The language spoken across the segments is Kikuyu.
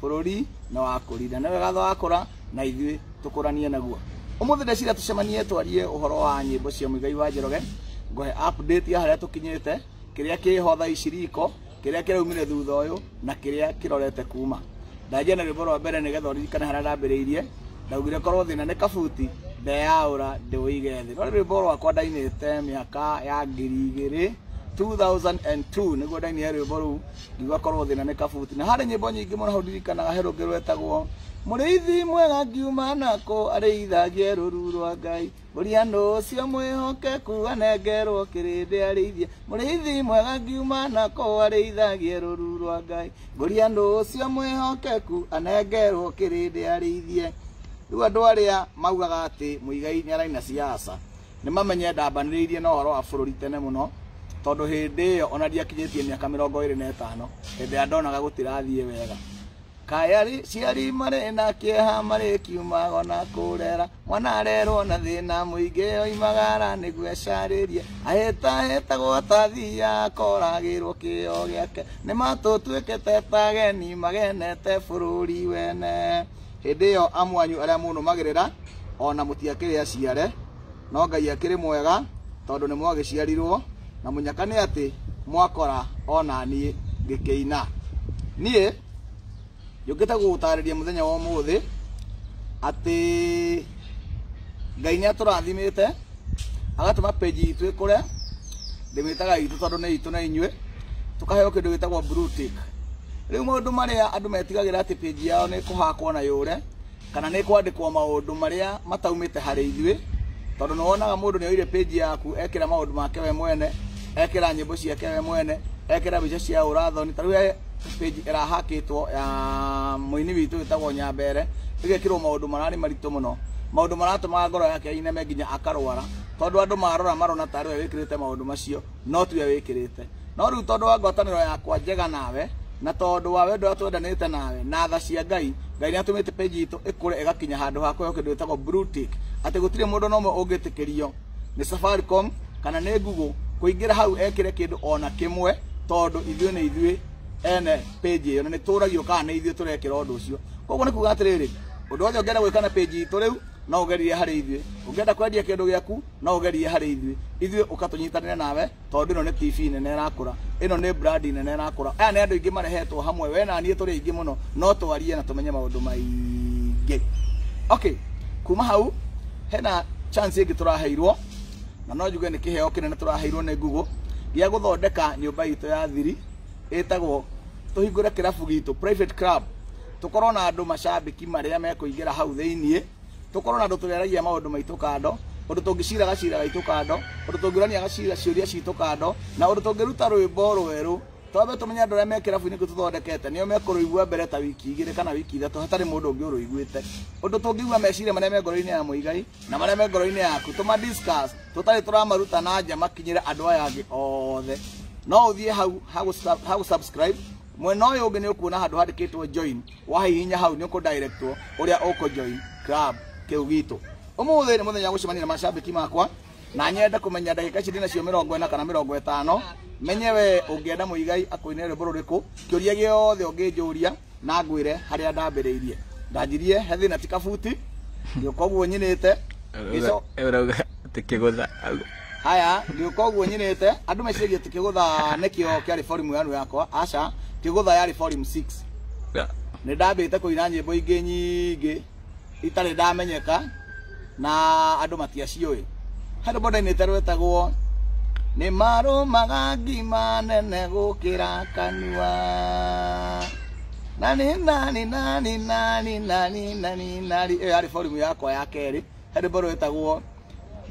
Bũrũri nĩ wakũrire, nĩ wega wakũra na ithuĩ tũkũranie naguo. Ũmũthĩ ndeciria tũcemanie twarie ũhoro wa nyĩmbo cia Muigai wa Njoroge, ngũhe update ya harĩa tũkinyĩte, kĩrĩa kĩho thaa ici riko, kĩrĩa kĩraumire thutha ũyũ na kĩrĩa kĩrorete kuma. Ndanjia na rwĩmbo rwa mbere nĩgetha ũririkane harĩa ndambĩrĩirie. Ndaugire korwo thĩna nĩ kabuti ndeyaũra ndĩũige thĩ. No rwĩmbo rwakwa ndainĩte mĩaka ya 2000, 2002 nĩguo ndainire rwĩmbo rũu, ngiuga korwo thĩna nĩ kabuti. Na harĩ nyĩmbo nyingĩ mũno hau ndirikanaga, he rũngĩ rwetagwo mũrĩithi mwega ngiuma nako arĩithagie rũru rwa Ngai, Mũriano ũcio mwĩhokeku anengerwo kĩrĩndĩ arĩithie. Mũrĩithi mwega ngiuma nako arĩithagie rũru rwa Ngai, Ngũriano ũcio mwĩhokeku anengerwo kĩrĩndĩ arĩithie. Rĩu andũ arĩa maugaga atĩ Muigai nĩ araina siasa nĩ mamenye ndambanĩrĩirie na ũhoro wa bũrũri tene mũno, tondũ hĩndĩ ĩyo ona ndiakinyĩtie mĩaka 25, hĩndĩ ĩrĩa ndonaga gũtirathiĩ wega. Kaya ciari marĩ na kĩeha marĩkiumaga na kũrera, mwana arerwo na thĩna mũingĩ oimagara nĩguo ecarĩrie, ahĩtahĩtagwo ta thia akoragĩrwo kĩo gĩake, nĩ matũtuĩkĩte ta ageni magenete bũrũri wene. Hĩndĩ ĩyo amwanyu arĩa mũnũmagĩrĩra ona mũtiakĩrĩ aciare, no Ngai akĩrĩ mwega tondũ nĩ mwagĩciarirwo, na mũnyaka nĩ atĩ mwakora ona niĩ ngĩkĩina. Niĩ njũkĩte gũgũtarĩria mũthenya wa ũmũthĩ atĩ Ngai nĩ atũrathimĩte agatũma page itũ ĩkũre, ndĩmĩtaga itũ tondũ nĩ itũ na inyuĩ, tũkaheo kĩndũ gĩtagwo blue tick. Rĩu maũndũ marĩa andũ metigagĩra atĩ page yao nĩ kũhakwo na yũre, kana nĩ kwandĩkwo maũndũ marĩa mataumĩte harĩ ithuĩ, tondũ nĩ wonaga mũndũ nĩ oire page yaku ekĩra maũndũ make we mwene, ekĩra nyĩmbo ciake we mwene, ekĩra mbica cia ũrathoni. Ta rĩu he page ĩrahakĩtwo ya mũini witũ wĩtagwo Nyambere, ĩgekĩrwo maũndũ mararĩ maritũ mũno, maũndũ maratũmaga ngoro yake ineme nginya akarwara, tondũ andũ marora marona tarĩ we wĩkĩrĩte maũndũ macio, no tiwe wĩkĩrĩte. No rĩu tondũ wa ngwatanĩro yakwa njega nawe, na tondũ wa wendo ũrĩa twendanĩte nawe na tha cia Ngai, Ngai nĩ atũmĩte page itũ ĩkũre ĩgakinya handũ ha kũheo kĩndũ gĩtagwo blue tick, atĩ gũtirĩ mũndũ na ũmwe ũngĩtĩkĩrio nĩ Safaricom kana nĩ Google kũingĩra hau ekĩre kĩndũ ona kĩmwe, tondũ ithuĩ nĩ ithuĩ ene page ĩyo na nĩ tũragio kana nĩ ithuĩ tũrekĩra ũndũ ũcio. Koguo nĩ kuga atĩrĩrĩ, ũndũ wothe ũngĩenda gwĩka na page itũ rĩu no ũgerie harĩ ithuĩ, ũngĩenda kwendia kĩndũ gĩaku no ũgerie harĩ ithuĩ, ithuĩ ũkatũnyitanĩra nawe, tondũ ĩno nĩ TV nene ĩrakũra, ĩno nĩ brand nene ĩrakũra. Aya nĩ andũ aingĩ marehetwo hamwe, we na niĩ tũrĩ aingĩ mũno, no twarie na tũmenye maũndũ maingĩ. Okay, kuma hau hena chance ĩngĩ tũraheirwo, na no njuge nĩ kĩheo kĩnene tũraheirwo nĩ Google gĩa gũthondeka nyũmba itũ ya thiri ĩtagwo tũhingũre kĩrabu gitũ, private club, tũkorwo na andũ macambĩki marĩa mekũingĩra hau thĩiniĩ, tũkorwo na andũ tũrĩaragia maũndũ maitũ kando, ũndũ tũngĩcira gacira gaitũ kando, ũndũ tũngĩũrania gacira ciũria citũ kando, na ũndũ tũngĩruta rwĩmbo rwerũ. Twambe tũmenye andũ arĩa me kĩrabu-inĩ kĩu tũthondekete nĩo mekũrũigua mbere ta wiki 2 kana wiki 3 hatarĩ mũndũ ũngĩ ũrũiguĩte. Ũndũ tũngĩigua meciria marĩa me ngoro-inĩ ya Muigai na marĩa me ngoro-inĩ yaku, tũma discuss tũtarĩ tũramaruta na nja makinyĩre andũ aya angĩ othe. No ũthiĩ hau ha gũ-subscribe, mwena ũyũ ũngĩ nĩ ũkuona handũ handĩkĩtwo join, wahihinya hau nĩ ũkũ-directwo ũrĩa ũkũ-join club kĩu gitũ. Ũmũthĩ nĩ mũthenya wa gũcemania na macambĩki makwa, na nyende kũmenya ndagĩka ici ndĩnacio 40 kana 50, menye we ũngĩenda Muigai akũine rwĩmbo rũrĩkũ, kĩũria gĩothe ũngĩnjũria na ngwĩre harĩa ndambĩrĩirie. Ndanjirie he thĩna ti kabuti, ngĩũka ũguo nyinĩte, Ũrauga atĩ kĩgũtha. Haya, ngĩũka ũguo nyinĩte, andũ meciragia atĩ kĩgũtha nĩkĩo kĩarĩ volume 1 yakwa, aca, kĩgũtha yarĩ volume 6. Nĩ ndambĩte kũina nyĩmbo ingĩ nyingĩ itarĩ ndamenyeka na andũ matiaciũĩ. He rwĩmbo ndainĩte rwetagwo nĩ marũmaga ngima nene gũkĩra kanua, nani nani nani nani nani nani nani. Ĩyo yarĩ volume yakwa ya kerĩ. He rwĩmbo rwetagwo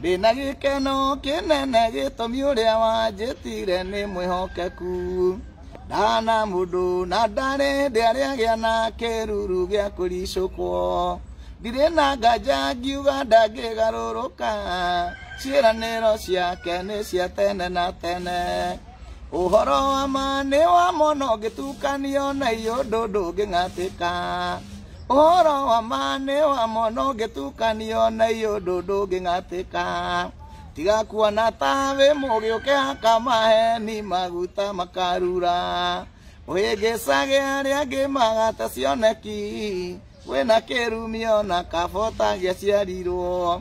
ndĩna gĩkeno kĩnene gĩtũmi ũrĩa wanjĩtire nĩ mwĩhokeku, ndana mũndũ na ndarĩ hĩndĩ arĩagĩa na kĩruru gĩa kũricũkwo, ndirĩ na nganja ngiuga ndangĩgarũrũka, ciĩranĩro ciake nĩ cia tene na tene, ũhoro wa ma nĩ wa mũno ũngĩtukanio na iũndũ ndũngĩng'atĩka, ũhoro wa ma nĩ wa mũno ũngĩtukanio na iũndũ ndũngĩng'atĩka, tiga kuona ta wĩ mũgĩ ũkĩhaka maheni maguta makarura, Ũhĩngĩcage arĩa angĩ magata cioneki wĩna kĩrumio na kabota gĩaciarirwo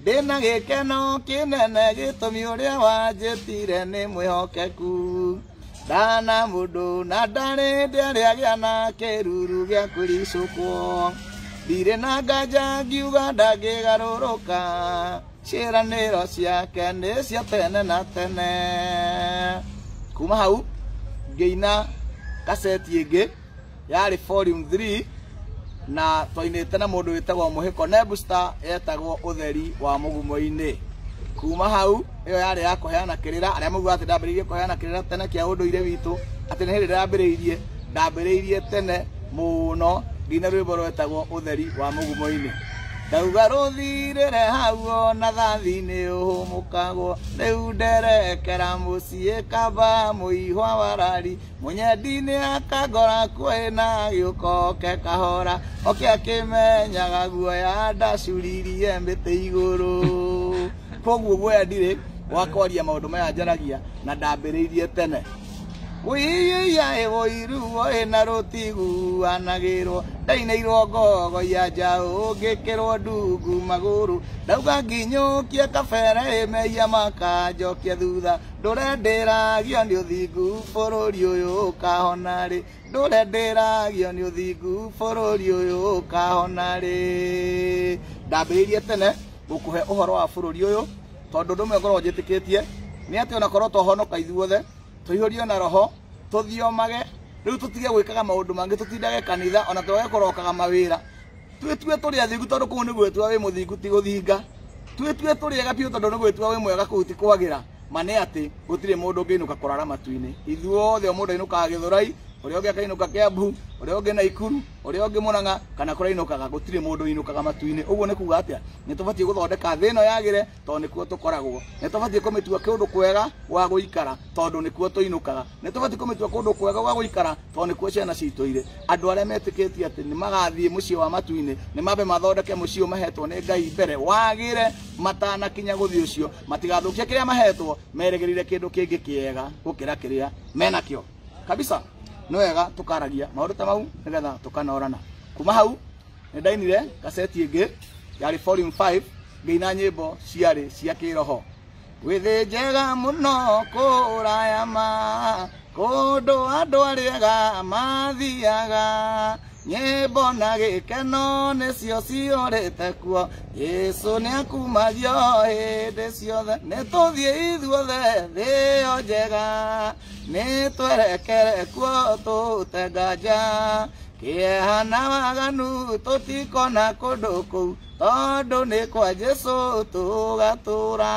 ndĩna gĩkeno kĩnene gĩtũmi ũrĩa wanjĩtire nĩ mwĩhokeku ndana mũndũ na ndarĩ ndĩarĩ agĩa na kĩruru gĩa kwĩricũkwo ndirĩ na nganja ngiuga ndangĩgarũrũka ciĩranĩro ciake nĩ cia tene na tene. Kuma hau ngĩina kaseti ĩngĩ yarĩ volume 3 na twainĩte na mũndũ wĩtagwo Mũhĩko Nebusta yetagwo Ũtheri wa Mũgumo-inĩ. Kuma hau ĩyo yarĩ ya kũheana kĩrĩra arĩa maugaga atĩ ndambĩrĩirie kũheana kĩrĩra tene kĩa ũndũire witũ atĩ nĩ hĩndĩ ndambĩrĩirie tene mũno nginya rwĩmbo rwetagwo Ũtheri wa Mũgumo-inĩ. Ndauga rũthirĩre hau ona thathi-inĩ ũhũmũkagwo rĩu nderekera mũciĩ kaba mũihwa warari mũnyendi-inĩ akangora kwĩna gĩũkoke kahora oke akĩmenyaga guoya ndacuririe mĩtĩ igũrũ. Koguo guoya ndirĩ wa kwaria maũndũ maya njaragia na ndambĩrĩirie tene. Wĩiya ĩwũiru ĩna rũtiguanagĩrwo ndainĩirwo ngogo ya njaũ ngĩkĩrwo ndungu magũrũ ndauga nginyũkie kabere mehia makanjokia thutha ndũrendĩragio nĩ ũthingu bũrũri ũyũ ũkahona rĩ ndũrendĩragio nĩ ũthingu bũrũri ũyũ ũkahona rĩ. Ndambĩrĩirie tene gũkũhe ũhoro wa bũrũri ũyũ tondũ ũndũ ũmwe ngoragwo njĩtĩkĩtie nĩ atĩ onakorwo twahonoka ithuothe tũihũrio na roho tũthiomage rĩu tũtige gwĩkaga maũndũ mangĩ tũtindage kanitha ona twage kũrokaga mawĩra twĩtue tũrĩ athingu tondũ kũu nĩ gwĩtua wĩ mũthingu ti gũthinga twĩtue tũrĩ ega biũ tondũ nĩ gwĩtua wĩ mwega kũu ti kwagĩra. Ma nĩ atĩ gũtirĩ mũndũ ũngĩinũka kũrara matu-inĩ ithuothe o mũndũ ainũkaga Gĩthũrai ũrĩa ũngĩ akainũka Kĩambu ũrĩa ũngĩ Naikuru ũrĩa ũngĩ Mũrang'a kana kũrĩa ainũkaga gũtirĩ mũndũ ũinũkaga matu-inĩ. Ũguo nĩ kuga atĩa nĩ tũbatiĩ gũthondeka thĩ ĩno yagĩre tondũ nĩkuo tũkoragwo nĩ tũbatiĩ kũmĩtua kũndũ kwega gwa gũikara tondũ nĩkuo tũinũkaga nĩ tũbatiĩ kũmĩtua kũndũ kwega gwa gũikara tondũ nĩkuo ciana citũ irĩ. Andũ arĩa metĩkĩtie atĩ nĩ magathiĩ mũciĩ wa matu-inĩ nĩ mambe mathondeke mũciĩ ũyũ mahetwo nĩ Ngai mbere wagĩre matanakinya gũthiĩ ũcio matigathũkie kĩrĩa mahetwo merĩgĩrĩire kĩndũ kĩngĩ kĩega gũkĩra kĩrĩa menakĩo kabisa. Nĩ wega tũkaragia maũndũ ta mau nĩgetha tũkanorana. Kuma hau nĩ ndainire kaseti ĩngĩ yarĩ volume 5 ngĩina nyĩmbo ciarĩ cia kĩroho. Wĩthĩ njega mũno kũraya ma kũndũ andũ arĩega mathiaga nyĩmbo na gĩkeno nĩcio ciorĩte kuo Jesũ nĩakumagio hĩndĩ ciothe nĩ tũthiĩ ithuothe thĩ ĩyo njega nĩ twerekere kuo tũte nganja kĩeha na waganu tũtikona kũndũ kũu tondũ nĩ kwa Jesũ tũgatũra.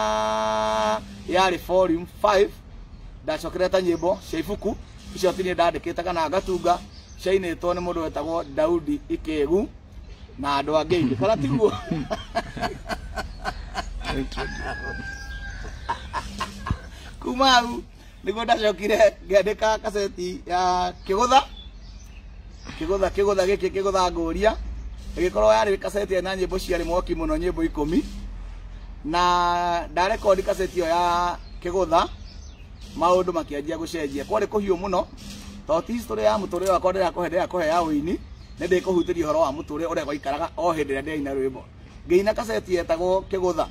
Yarĩ volume 5 ndacokerete nyĩmbo cia ibuku icio ti niĩ ndandĩkĩte kana ngatunga ciainĩtwo nĩ mũndũ wetagwo Daudi Ikĩgu na andũ angĩ aingĩ kana tiguo? Kuma hau nĩguo ndacokire ngĩandĩka kaseti ya kĩgũtha kĩgũtha kĩgũtha gĩkĩ kĩgũtha ngũria ĩgĩkorwo yarĩ kaseti ĩna nyĩmbo ciarĩ mwaki mũno nyĩmbo 10 na ndarekondi kaseti ĩyo ya kĩgũtha maũndũ makĩanjia gũcenjia kwarĩ kũhiũ mũno tondũ ti history ya mũtũrĩre wakwa ndĩrakũhe ya ũini nĩ ndĩkũhutĩria ũhoro wa mũtũrĩre ũrĩa gwaikaraga o hĩndĩ ĩrĩa ndĩraina rwĩmbo. Ngĩina kaseti yetagwo kĩgũtha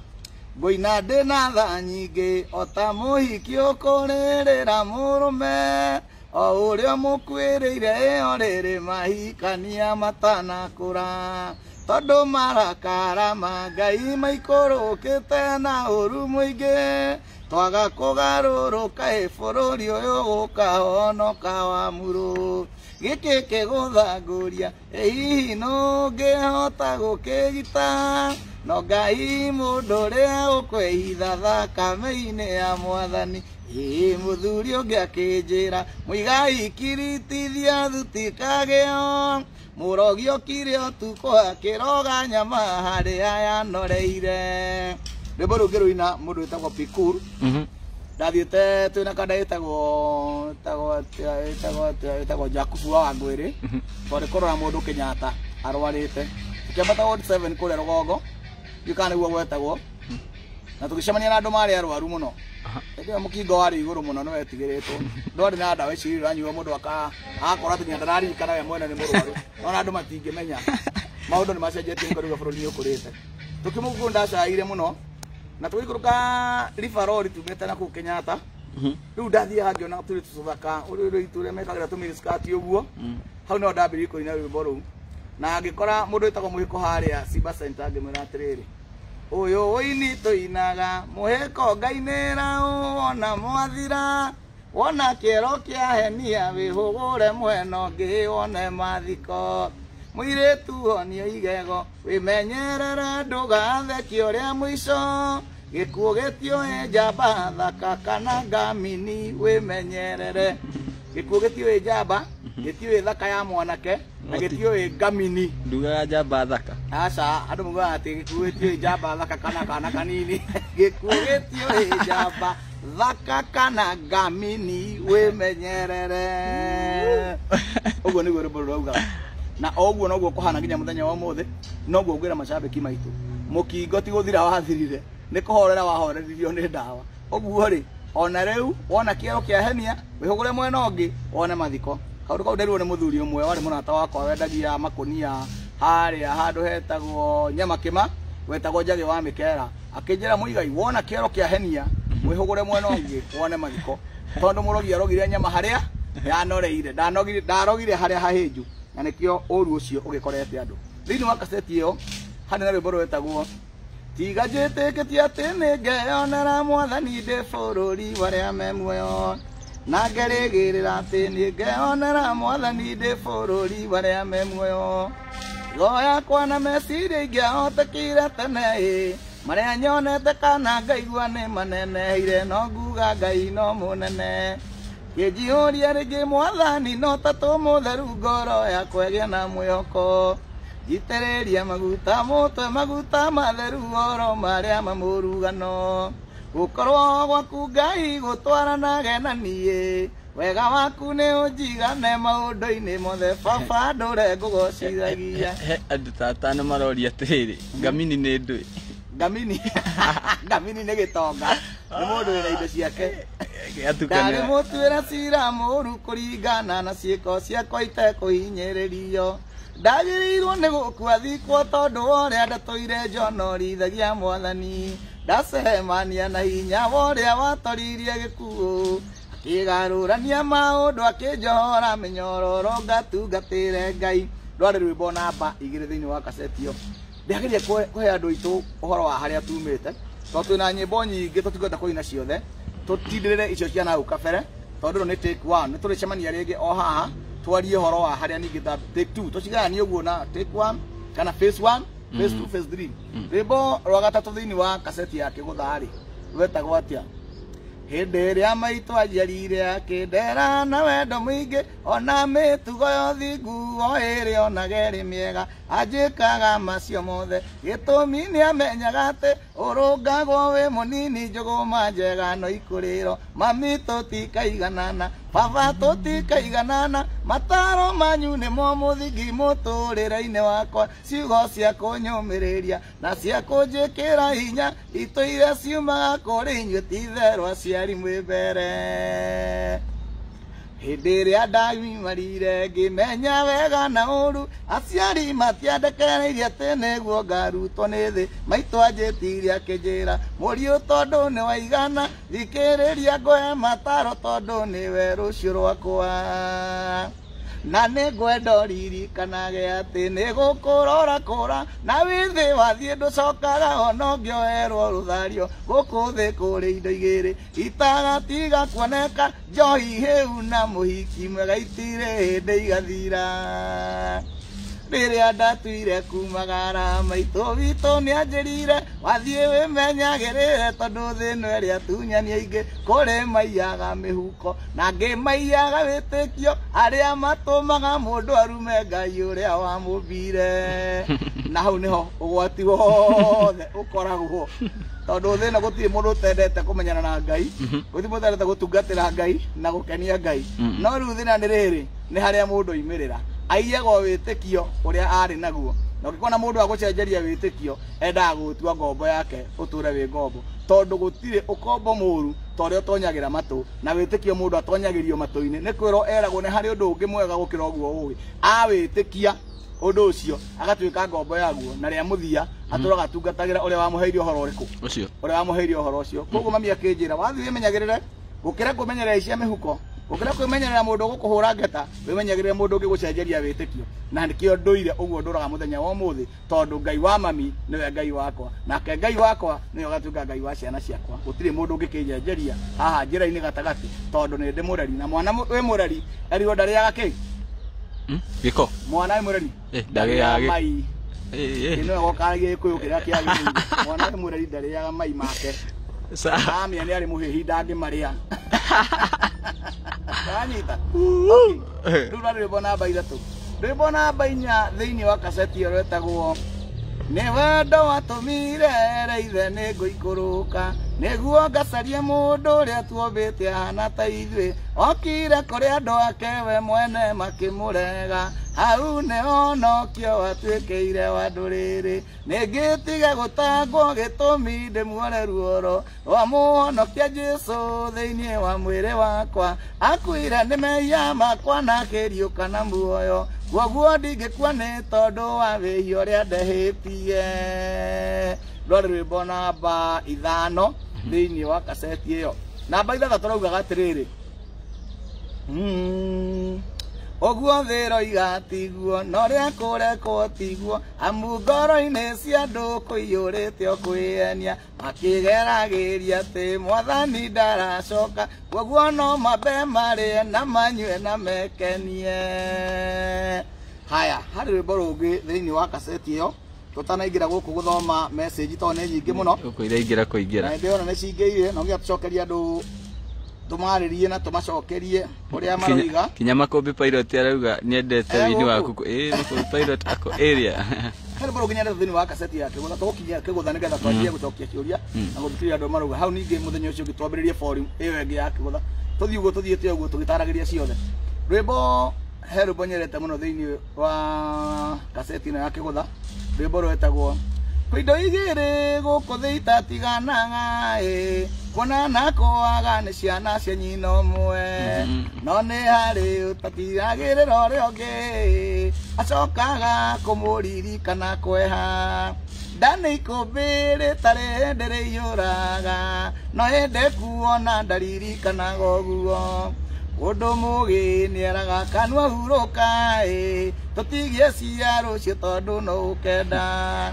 ngũina ndĩna tha nyingĩ o ta mũhiki ũkũrĩrĩra mũrũme o ũrĩa mũkuĩrĩire ĩyo rĩrĩ mahikania matanakũra tondũ marakara ma Ngai maikũrũkĩte na ũru mũingĩ twaga kũgarũrũka ĩ bũrũri ũyũ gũkahonoka wa murũ gĩkĩ kĩgũtha ngũria ĩ hihi nũngĩhota gũkĩgita no Ngai mũndũ ũrĩa ũkwĩhitha thakame-inĩ ya mwathani ĩ mũthuri ũngĩ akĩnjĩra mũigai kiritithia thutikagĩo mũrogi okire ũtukũ akĩroga nyama harĩa yanoreire. Rwĩmbo rũu ngĩrũina mũndũ wĩtagwo Pikur ndathiĩte twĩna kanda ĩtagwo Jakubu wa Wangwĩrĩ twarĩ kũrora mũndũ Kenyatta arwarĩte tũkĩambata Ward 7 kũrĩa rũgongo ndiũ kana nĩguo gwetagwo na tũgĩcemania na andũ marĩ arwaru mũno Hĩndĩ ĩyo mũkingo warĩ igũrũ mũno nĩ wetigĩrĩtwo. Ndwarĩ na ndawa ici ũranyua mũndũ akora atĩ nginya ndararirikana we mwene nĩ mũrwaru. Ona andũ matingĩmenya. Maũndũ nĩ macenjetie nĩ bũrũri nĩ ũkũrĩte. Tũkĩmũkũ ndacaire mũno na tũgĩikũrũka River Road tumĩte na kũu Kenyatta. Rĩu ndathiaga ngĩona tũirĩtu tũthaka ũrĩa ũrĩa mekagĩra tũminiskirt ũguo. Hau no ndambĩrĩirie kũina rwĩmbo rũu. Na ngĩkora mũndũ wĩtagwo Mũhĩko harĩa Simba Center ngĩmwĩra atĩrĩrĩ, ũyũ ũini tũinaga mũhĩko ngainĩra wona mwathira wona kĩero kĩa henia wĩhũgũre mwena ũngĩ wone mathiko mũirĩtu honio igego wĩmenyerere ndũgathekio ũrĩa mũico gĩkuũ gĩtiũĩ njamba thaka kana ngamini wĩmenyerere. Gĩkuũ gĩtiũĩ njamba gĩtiũĩ thaka ya mwanake na gĩtiũĩ ngamini. Ndugaga njamba thaka. Aca, andũ maugaga atĩ gĩkuũ gĩtiũĩ njamba thaka kana kana kanini. Gĩkuũ gĩtiũĩ njamba thaka kana ngamini wĩmenyerere. Ũguo nĩguo rwĩmbo rũraugaga. Na o ũguo noguo kũhana nginya mũthenya wa ũmũthĩ, noguo ngwĩra macambĩki maitũ, mũkingo ti gũthira wathirire, nĩ kũhorera wahoreririo nĩ ndawa. Ũguo rĩ, ona rĩu wona kĩero kĩa henia wĩhũgũre mwena ũngĩ wone mathiko. Kaũndũ kau nderirwo nĩ mũthuri ũmwe warĩ mũrata wakwa wendagia makũnia harĩa handũ hetagwo Nyamakĩma, wetagwo Njagĩ wa Mĩkera. Akĩnjĩra, Mũigai, wona kĩero kĩa henia wĩhũgũre mwena ũngĩ wone mathiko, tondũ mũrogi arogire nyama harĩa yanoreire, ndarogire harĩa hahĩnju, na nĩkĩo ũru ũcio ũgĩkorete andũ. Thĩinĩ wa kaseti ĩyo harĩ na rwĩmbo rwetagwo tiga njĩtĩkĩtie atĩ nĩngeyonera mwathani ndĩ bũrũri warĩa me muoyo, na ngerĩgĩrĩra atĩ nĩngeyonera mwathani ndĩ bũrũri warĩa me muoyo. Ngoro yakwa na meciria ingĩahotekire tene ĩ, marĩa nyonete kana ngaigua nĩ maneneheire, no nguga Ngai no mũnene. Kĩnjihũria rĩngĩ mwathani no tatũ mũtheru, ngoro yakwa ĩgĩe na mwĩhoko. Njitĩrĩria maguta mũtwe, maguta matheru oro marĩa mamũrugano. Gũkorwo gwaku Ngai gũtwaranage na niĩ, wega waku nĩ ũnjigane maũndũ-inĩ mothe, baba ndũre ngũgocithagia. He andũ ta atano maroria atĩrĩrĩ, ngamini nĩ ndũĩ? Ngamini ngamini nĩ gĩtonga, nĩ mũndũ wĩna indo ciake. Ndarĩ mũtuĩra cira mũru kũringana na ciĩko ciakwa itekũhinyĩrĩrio. Ndagĩrĩirwo nĩ gũkua thikwo tondũ wa ũrĩa ndatũire njonorithagia mwathani. Ndacemania na hinya wa ũrĩa watoririe gĩkuũ, akĩgarũrania maũndũ akĩnjohora mĩnyororo ngatungatĩre Ngai. Rwarĩ rwĩmbo namba 2 thĩinĩ wa kaseti ĩyo. Ndĩrageria kũhe andũ aitũ ũhoro wa harĩa tumĩte, tondũ twĩna nyĩmbo nyingĩ tũtingĩhota kũina ciothe, tũtindĩrĩre icio cia nahau kabere, tondũ rĩu nĩ take 1. Nĩ tũrĩcemania rĩngĩ o haha twarie ũhoro wa harĩa ningĩ ta take 2, tũcigayanie ũguo na take 1 kana phase 1, phase 2, phase 3. Rwĩmbo rwa gatatũ thĩinĩ wa kaseti ya Kĩgũtha rĩ, rwetagwo atĩa? Hĩndĩ ĩrĩa maitũ anjiarire akĩndera na wendo mũingĩ, ona mĩtugo ya ũthingu o ĩrĩa onaga ĩrĩ mĩega, anjĩkaga macio mothe gĩtũmi nĩamenyaga atĩ ũrũngagwo wĩ mũnini, njũgũma njega no ikũrĩro. Mami tũtikaiganana, baba tũtikaiganana, mataro manyu nĩmo mũthingi mũtũrĩre-inĩ wakwa, ciugo cia kũnyũmĩrĩria na cia kũnjĩkĩra hinya itũire ciumaga kũrĩ inyuĩ, ti itherũ aciari mwĩ mbere. Hĩndĩ ĩrĩa ndagimarire ngĩmenya wega na ũru, aciari matiandekereirie atĩ nĩguo ngarutwo nĩ thĩ. Maitũ anjĩtirie akĩnjĩra, mũriũ tondũ nĩ waigana, thikĩrĩria ngũhe mataro tondũ nĩwe rũciũ rwakwa. Na nĩ ngwenda ũririkanage atĩ nĩ gũkũrora kũra, na wĩthĩ wathiĩ ndũcokaga ona ũngĩoerwo rũthario. Gũkũ thĩ kũrĩ indo igĩrĩ itagatiga kuoneka, njohi hĩu na mũhiki mwega itirĩ hĩndĩ igathira. Rĩrĩa ndatuire kumagara maitũ witũ nĩanjĩrire, wathiĩ wĩmenyagĩrĩre tondũ thĩ ĩno ĩrĩa atunyani aingĩ, kũrĩ maiyaga mĩhuko na angĩ maiyaga wĩtĩkio, arĩa matũmaga mũndũ arume Ngai ũrĩa wamũmbire. Na hau nĩho ũgwati wothe ũkoragwo, tondũ thĩ ĩno gũtirĩ mũndũ ũtendete kũmenyana na Ngai, gũtirĩ mũndũ ũtendete gũtungatĩra Ngai na gũkenia Ngai. No rĩu thĩna nĩ rĩrĩ, nĩ harĩa mũndũ oimĩrĩra aiyagwo wĩtĩkio ũrĩa arĩ naguo. Na ũngĩkona mũndũ agũcenjeria wĩtĩkio endaga gũgũtua ngombo yake ũtũre wĩ ngombo, tondũ gũtirĩ ũkombo mũru ta ũrĩa ũtonyagĩra matũ, na wĩtĩkio mũndũ atonyagĩrio matũ-inĩ. Nĩ kwĩrwo eragwo nĩ harĩ ũndũ ũngĩ mwega gũkĩra ũguo ũĩ, awĩtĩkia ũndũ ũcio agatuĩka ngombo yaguo, na rĩa mũthia atũraga atungatagĩra ũrĩa wamũheire ũhoro ũrĩkũ ũcio, ũrĩa wamũheire ũhoro ũcio. Koguo mami akĩnjĩra wathiĩ wĩmenyagĩrĩre gũkĩra kũmenyerera icia mĩhuko, gũkĩra kwĩmenyerera mũndũ ũgũkũhũra ngeta, wĩmenyagĩrĩre mũndũ ũngĩgũcenjeria wĩtĩkio. Na nĩkĩo ndũire ũguo ndũraga mũthenya wa ũmũthĩ, tondũ Ngai wa mami nĩwe Ngai wakwa, nake Ngai wakwa nĩwe ũgatuĩka Ngai wa ciana ciakwa. Gũtirĩ mũndũ ũngĩkĩnjenjeria haha njĩra-inĩ gatagatĩ, tondũ nĩ ndĩ mũreri, na mwana wĩ mũreri erirwo ndarĩaga kĩ? Gĩko. Mwana wĩ mũreri ndarĩaga mai. Ĩno gokaragia gĩkũyũ kĩrĩa kĩagĩrĩire. Mwana wĩ mũreri ndarĩaga mai make. Amia nĩ arĩ mũhĩhi ndangĩmarĩa. Wanyita? Okay. Rĩu rwarĩ rwĩmbo namba 3. Rwĩmbo namba 4 thĩinĩ wa kaseti ĩyo rwetagwo Nĩ wendo watũmire reithe nĩ ngũikũrũka, nĩguo ngacarie mũndũ ũrĩa tuombĩte ahana ta ithuĩ, okire kũrĩ andũ ake we mwene makĩmũrega, hau nĩhonokio watuĩkĩire wa ndũrĩrĩ, nĩngĩtige gũtangwo gĩtũmi ndĩmuone ruoro rwa mũhonokia Jesũ thĩinĩ wa mwĩrĩ wakwa, akuire nĩ mehia makwa na akĩriũka na muoyo, kwoguo ndingĩkua nĩ tondũ wa wĩhia ũrĩa ndehĩtie. Rwarĩ rwĩmbo namba 5 thĩinĩ wa kaseti ĩyo. Namba 6 tũraugaga atĩrĩrĩ, ũguo thĩ ĩroiga tiguo, na ũrĩa kũrekwo tiguo, amu ngoro-inĩ cia andũ kũiyũrĩte o kwĩyenia, makĩgeragĩria atĩ mwathani ndaracoka, kwoguo no mambe marĩe na manyue na mekenie. Haya, harĩ rwĩmbo rũngĩ thĩinĩ wa kaseti ĩyo tũtanaingĩra gũkũ gũthoma message tondũ nĩ nyingĩ mũno. Gũkũ iraingĩra kũingĩra. Na ndĩrona nĩ cingĩire, no nginya tũcokerie andũ tũmarĩrie na tũmacokerie ũrĩa maroiga. Kinya Makũmbĩ Pilot arauga nĩendete wini waku. Makũmbĩ Pilot ako area. Harĩ rwĩmbo rũngĩ nyendete thĩinĩ wa kaseti ya Kĩgũtha, tũgũkinyia Kĩgũtha nĩgetha twanjie gũcokia kĩũria na gũthikĩrĩria andũ marauga. Hau ningĩ mũthenya ũcio ũngĩ twambĩrĩrie forum ĩyo ĩngĩ ya Kĩgũtha, tũthiĩ ũguo tũthiĩte ũguo tũgĩtaragĩria ciothe. Rwĩmbo he rwĩmbo nyendete mũno thĩinĩ wa kaseti ĩno ya Kĩgũtha, rwĩmbo rwetagwo Kwĩ indo igĩrĩ gũkũ thĩ itatiganaga ĩ, kuona na kwaga nĩ ciana cia nyina ũmwe, no nĩ harĩ ũtatiragĩrĩra ũrĩa ũngĩ, acokaga kũmũririkana kweha. Nda nĩ ikũmbĩ rĩtarĩ hĩndĩ rĩiyũraga, no hĩndĩ kuona ndaririkanaga ũguo. Mũndũ mũgĩ nĩeraga kanua hurũka ĩ, tũtigie cia rũciũ tondũ no ũkenda.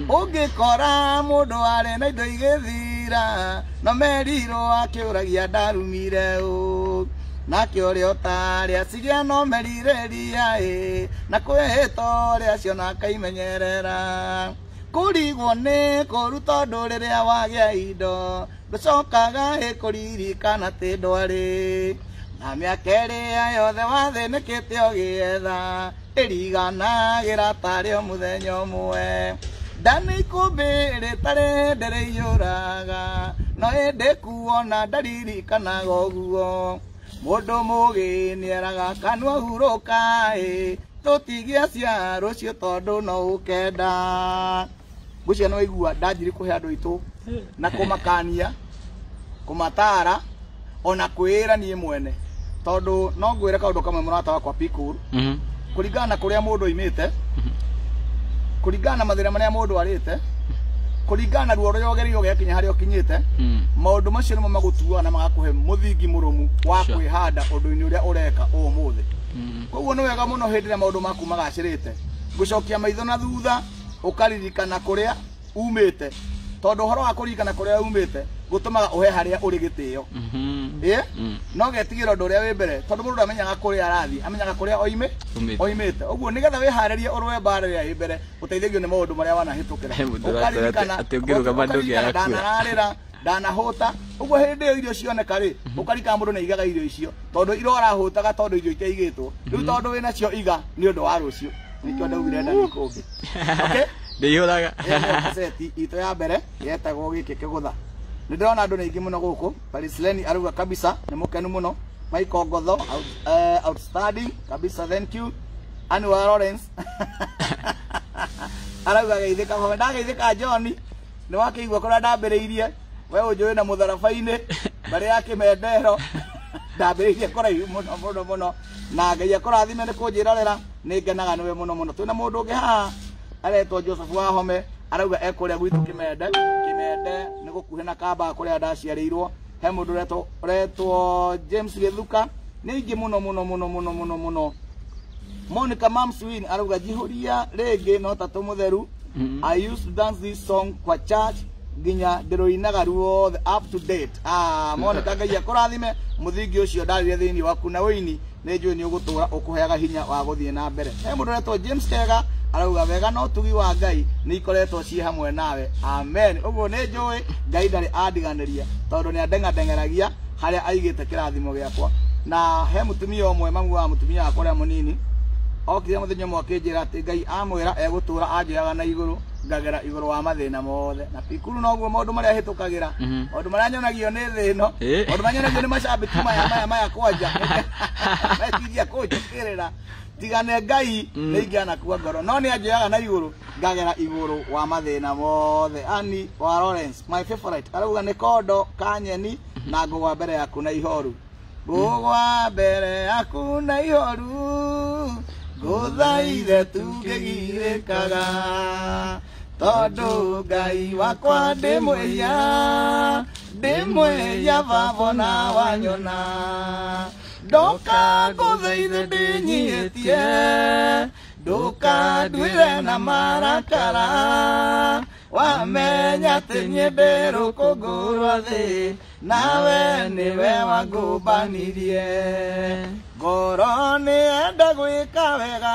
Ũngĩkora mũndũ arĩ na indo igĩthira, no merirwo akĩũragia ndarumire ũ, nake ũrĩa ũtarĩ acigia no merirĩria ĩ, na kwĩhĩta ũrĩa aciona akaimenyerera. Kũrigwo nĩ kũũru tondũ rĩrĩa wagĩa indo, ndũcokaga ĩ kũririkana atĩ ndwarĩ. Na mĩaka ĩrĩa yothe wathĩnĩkĩte ũgĩetha, ĩriganagĩra tarĩ o mũthenya ũmwe. Nda nĩ ikũmbĩ rĩtarĩ hĩndĩ rĩiyũraga, no hĩndĩ kuona ndaririkanaga ũguo. Mũndũ mũgĩ nĩeraga kanua hurũka ĩ, tũtigie cia rũciũ tondũ no ũkenda. Ngwĩciria nĩ waigua ndanjiri kũhe andũ aitũ na kũmakania, kũmatara, ona kwĩĩra niĩ mwene, tondũ no ngwĩre kaũndũ kamwe mũrata wakwa Pikul, kũringana na kũrĩa mũndũ oimĩte, kũringana na mathĩna marĩa mũndũ arĩte, kũringana na ruo rũrĩa ũgereire ũgĩkinya harĩa ũkinyĩte, maũndũ macio nĩmo magũtuaga na magakũhe mũthingi mũrũmu wa kwĩhanda ũndũ-inĩ ũrĩa ũreka ũmũthĩ. Koguo nĩ wega mũno hĩndĩ ĩrĩa maũndũ maku magacĩrĩte gũcokia maitho na thutha ũkaririkana kũrĩa umĩte, tondũ ũhoro wa kũririkana kũrĩa umĩte gũtũmaga ũhe harĩa ũrĩ gĩtĩo. No getigĩra ũndũ ũrĩa wĩ mbere, tondũ mũndũ ndamenyaga kũrĩa arathiĩ, amenyaga kũrĩa oimĩte. Ũguo nĩgetha wĩharĩrie ũrũe mbara ĩrĩa ĩ mbere, ũteithagio nĩ maũndũ marĩa wanahĩtũkĩra. Ũkaririkana ndanararĩra, ndanahũta. Ũguo hĩndĩ ĩyo irio cioneka rĩ, ũkaririkana mũndũ nĩaigaga irio icio, tondũ iro arahũtaga tondũ irio itaigĩtwo. Rĩu tondũ wĩnacio iga nĩ ũndũ wa rũciũ. Nĩkĩo ndaugire nda nĩ kũngĩ. Okay? Ndĩihũraga. Kaseti itũ ya mbere yetagwo gĩkĩ Kĩgũtha. Nĩ ndĩrona andũ nĩ aingĩ mũno gũkũ. Paris Leni arauga kabisa nĩ mũkenu mũno. Michael Ngotho outstanding kabisa, thank you. Anwar Lawrence Arauga geithĩka home ndageithĩka John nĩ wakĩigua kũrĩa ndambĩrĩirie we ũnjũĩ na mũtharaba-inĩ mbarĩ ya Kĩmendero ndambĩrĩirie kũraihu mũno mũno mũno na Ngai akũrathime nĩ kũnjĩrorera nĩ ngenaga nĩwe mũno mũno. Twĩna mũndũ ũngĩ haha aretwo Joseph Wahome arauga ekũrĩa gwitũ Kĩmende. Kĩmende nĩ gũkuhĩ na Kamba kũrĩa ndaciarĩirwo. He mũndũ ũretwo James Gĩthuka nĩ aingĩ mũno mũno mũno mũno mũno mũno. Monica Mamswin arauga njihũria rĩngĩ no tatũ mũtheru. I used to dance this song kwa church nginya ndĩrũinaga ruothe up to date. Monica Ngai akũrathime mũthingi ũcio ndarire thĩinĩ waku na ũini nĩ njũĩ nĩ ũgũtũra ũkũheaga hinya wa gũthiĩ na mbere. He mũndũ ũretwo James Kega arauga wega no tugi wa Ngai nĩ ikoretwo ciĩ hamwe nawe. Amen. Ũguo nĩ njũĩ Ngai ndarĩ andiganĩria tondũ nĩ andeng'adeng'eragia harĩa aigĩte kĩrathimo gĩakwa. Na he mũtumia ũmwe mamu wa mũtumia wakwa ũrĩa mũnini okire mũthenya ũmwe akĩnjĩra atĩ Ngai amwĩra egũtũra anjoyaga na igũrũ ngagera igũrũ wa mathĩna mothe. Na pikuru noguo maũndũ marĩa hĩtũkagĩra, maũndũ marĩa nyonagio nĩ thĩ ĩno, maũndũ marĩa nyonagio nĩ macambĩki maya maya maya kwanja meciria kũnjũkĩrĩra tigane Ngai nĩ ingĩanakua ngoro no nĩ anjoyaga na igũrũ ngagera igũrũ wa mathĩna mothe. Ani wa Lawrence my favorite arauga nĩ kondo kanyeni na ngũgwa mbere yaku na ihoru. Ngũgwa mbere yaku na ihoru ngũthaithe tungĩgirĩkaga tondũ Ngai wakwa ndĩ mwĩhia baba na wanyona ndoka ngũthaithe ndĩnyihĩtie ndũkanduĩre na marakara wamenya atĩ niĩ ndĩ rũkũngũ rwa thĩ nawe nĩwe wangũmbanirie. Ngoro nĩyenda gwĩka wega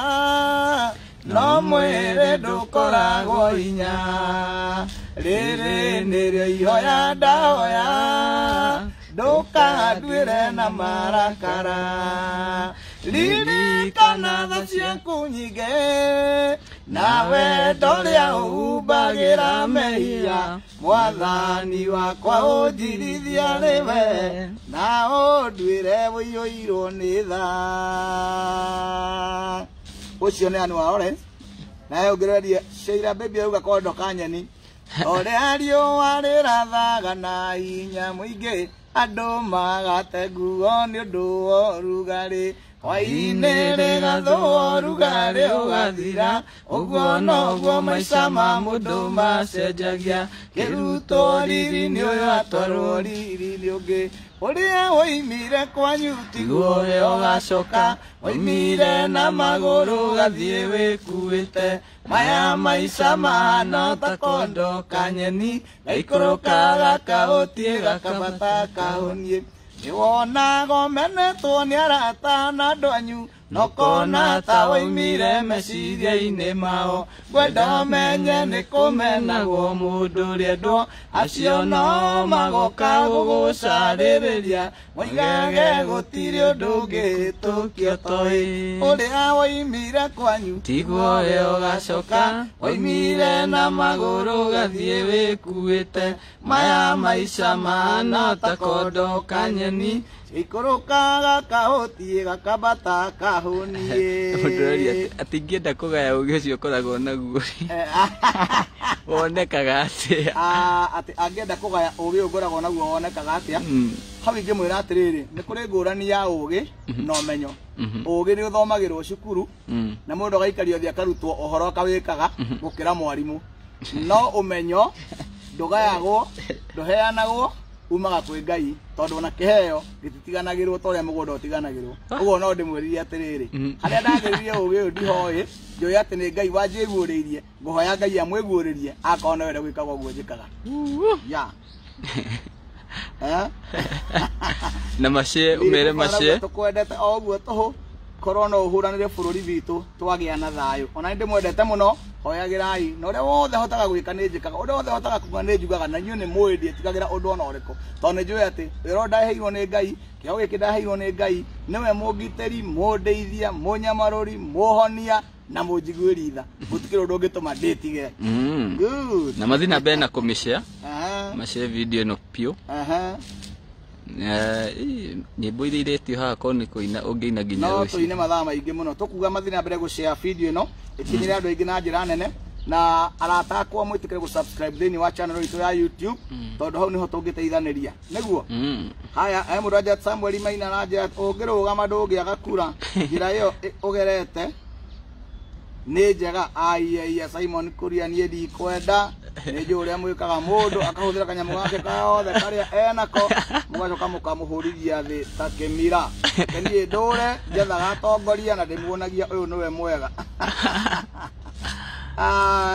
no mwĩrĩ ndũkoragwo hinya rĩrĩ nĩrĩo ihoya ndahoya ndũkanduĩre na marakara ririkana tha ciaku nyingĩ na wendo ũrĩa ũhumbagĩra mehia mwathani wakwa ũnjirithia nĩwe na ũnduĩre ũiyũirwo nĩ tha. Ũcio nĩ Ann wa Lawrence. Nawe ũngĩreria Sheila baby auga kondo kanyeni ũrĩa riũa rĩrathaga na hinya mũingĩ andũ magate nguo nĩ ũndũ wa ũrugarĩ hwaĩ-inĩ rĩgathũa ũrugarĩ ũgathira ũguo noguo maica ma mũndũ macenjagia kĩrutwo riri-inĩ ũyũ atwarwo riri-inĩ ũngĩ ũrĩa woimire kwanyu tiguo ũrĩa ũgacoka woimire na magũrũ ũgathiĩ wĩkuĩte maya maica mahana ta kondo kanyeni gaikũrũkaga kaũtiĩ gakabata kahũniĩ nĩwonaga ũmenetwo nĩ arata na andũ anyu no kona ta woimire meciria-inĩ mao ngwenda ũmenye nĩ kũmenagwo mũndũ ũrĩendwo acio no magoka gũgũcarĩrĩria moigage gũtirĩ ũndũ ũngĩhĩtũkio toĩ ũrĩa woimire kwanyu tiguo ũrĩa ũgacoka woimire na magũrũ ũgathiĩ wĩkuĩte maya maica mahana ta kondo kanyeni ikũrũkaga kahũtiĩ gakabata kahũniĩ. Mũndũ atĩ ingĩenda kũgaya ũgĩ ũcio ũkoragwo naguo wonekaga atĩa? Atĩ angĩenda kũgaya ũgĩ ũyũ ngoragwo naguo wonekaga atĩa? Hau ingĩmwĩra atĩrĩrĩ nĩ kũrĩ ngũrani ya ũgĩ na ũmenyo. Ũgĩ nĩ ũthomagĩrwo cukuru na mũndũ agaikario thĩ akarutwo ũhoro akawĩkaga gũkĩra mwarimũ. No ũmenyo ndũgayagwo ndũheanagwo umaga kwĩ Ngai tondũ ona kĩheo gĩtitiganagĩrwo ta ũrĩa mũgũnda ũtiganagĩrwo. Ũguo no ndĩmwĩrire atĩrĩrĩ harĩa ndagĩrire ũgĩ ũyũ ndihoĩ njũĩ atĩ nĩ Ngai wanjĩguũrĩirie ngũhoya Ngai amwĩguũrĩrie akorwo no ende gwĩkaga ũguo njĩkaga. Ya na macie ũmere macie tũkwendete o ũguo tũhũ korwo no ũhũranĩre bũrũri witũ twagĩa na thayũ. Ona nĩ ndĩmwendete mũno hoyagĩrai na ũrĩa wothe hotaga gwĩka nĩ njĩkaga ũrĩa wothe hotaga kuga nĩ njugaga na inyuĩ nĩ mũĩ ndiĩtigagĩra ũndũ ona ũrĩkũ tondũ nĩ njũĩ atĩ wĩra ũrĩa ndaheirwo nĩ Ngai kĩheo gĩkĩ ndaheirwo nĩ Ngai nĩwe mũngitĩri mũndeithia mũnyamarũri mũhonia na mũnjiguĩri tha gũtikĩrĩ ũndũ ũngĩtũma ndĩtigĩre. Good. Na mathiĩ na mbere na kũmĩshare mashare video ĩno piũ. Nyĩmbo iria iretio haha korwo nĩ kũina ũngĩina nginya no rũciũ. Tũine mathaa maingĩ mũno tũkuga mathiĩ na mbere gũshare video ĩno ĩkinyĩre andũ aingĩ na njĩra nene. Na arata akwa mwĩtĩkĩre gũ subscribe thĩinĩ wa channel itũ ya YouTube, tondũ hau nĩho tũngĩteithanĩria. Nĩguo? Haya, he mũndũ anja Samuel Maina aranja ũngĩrũgama ndũngĩaga kura, njĩra ĩyo ũgerete nĩ njega. Aiya Simon Kuria, niĩ ndikwenda, nĩ njũĩ ũrĩa mwĩkaga mũndũ akahũthĩra kanyamũ gake kothe karĩa enako, mũgacoka mũkamũhũrithia thĩ ta kĩmira. Reke niĩ ndũre njethaga atongoria na ndĩmuonagia ũyũ nĩwe mwega.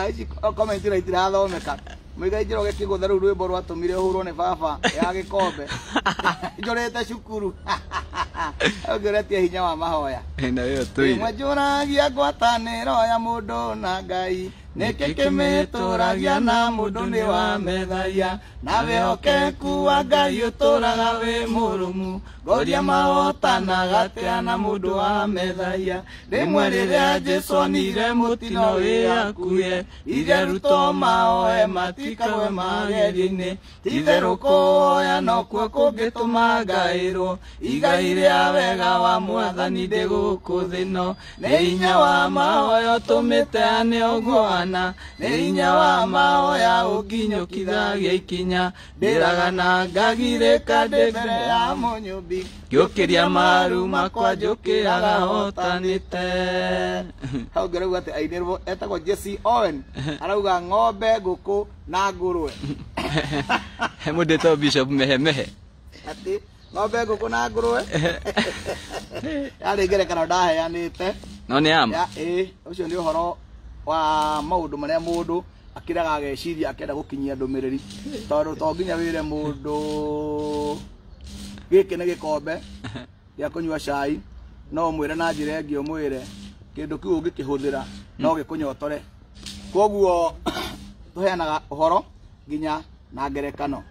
Ici comment ira itirathomeka. Muigai Njoroge kĩgũtha rũu rwĩmbo rwatũmire ũhũrwo nĩ baba ya gĩkombe. Njũrĩte cukuru. Ũngĩũretie hinya wa mahoya. Na ĩyo tũire. Rĩmwe njũragia ngwatanĩro ya mũndũ na Ngai, nĩkĩ kĩmĩtũragia na mũndũ nĩ wa metharia, na wĩhokeku wa Ngai ũtũraga wĩ mũrũmu, ngoria mahotanaga atĩa na mũndũ wa metharia. Rĩmwe rĩrĩa Jesũ onire mũtino wĩ hakuhĩ, ithe arutwo maoe matikagwe magerio-inĩ, ti-itherũ kũhoya nokuo kũngĩtũma ngaĩrwo, igai rĩa wega wa Mwathani ndĩ gũkũ thĩ ĩno, nĩ hinya wa mahoya ũtũmĩte ane ũguo ana, nĩ hinya wa mahoya ũnginyũkithagia ikinya, ndĩraga na ngagirĩka ndĩ mbere ya mũnyũmbi, ngĩũkĩria maru makwa njũkĩraga hotanĩte. Hau ngĩrauga atĩ ainĩrwo etagwo Jesse Owen, arauga ng'ombe, ngũkũ na ngũrwe. He mũndũ etagwo Bishop Mehemehe. Atĩ ng'ombe, ngũkũ na ngũrwe. Yarĩ ngerekano ndaheanĩte. No nĩ ama. Ya, ĩĩ, ũcio nĩ ũhoro wa maũndũ marĩa mũndũ akĩraga ageciria akĩenda gũkinyia ndũmĩrĩri, tondũ to nginya wĩre mũndũ gĩkĩ nĩ gĩkombe gĩa kũnyua cai, no ũmwĩre na njĩra ĩngĩ, ũmwĩre kĩndũ kĩu ũngĩkĩhũthĩra no gĩkũnyotore. Koguo tũheanaga ũhoro nginya na ngerekano.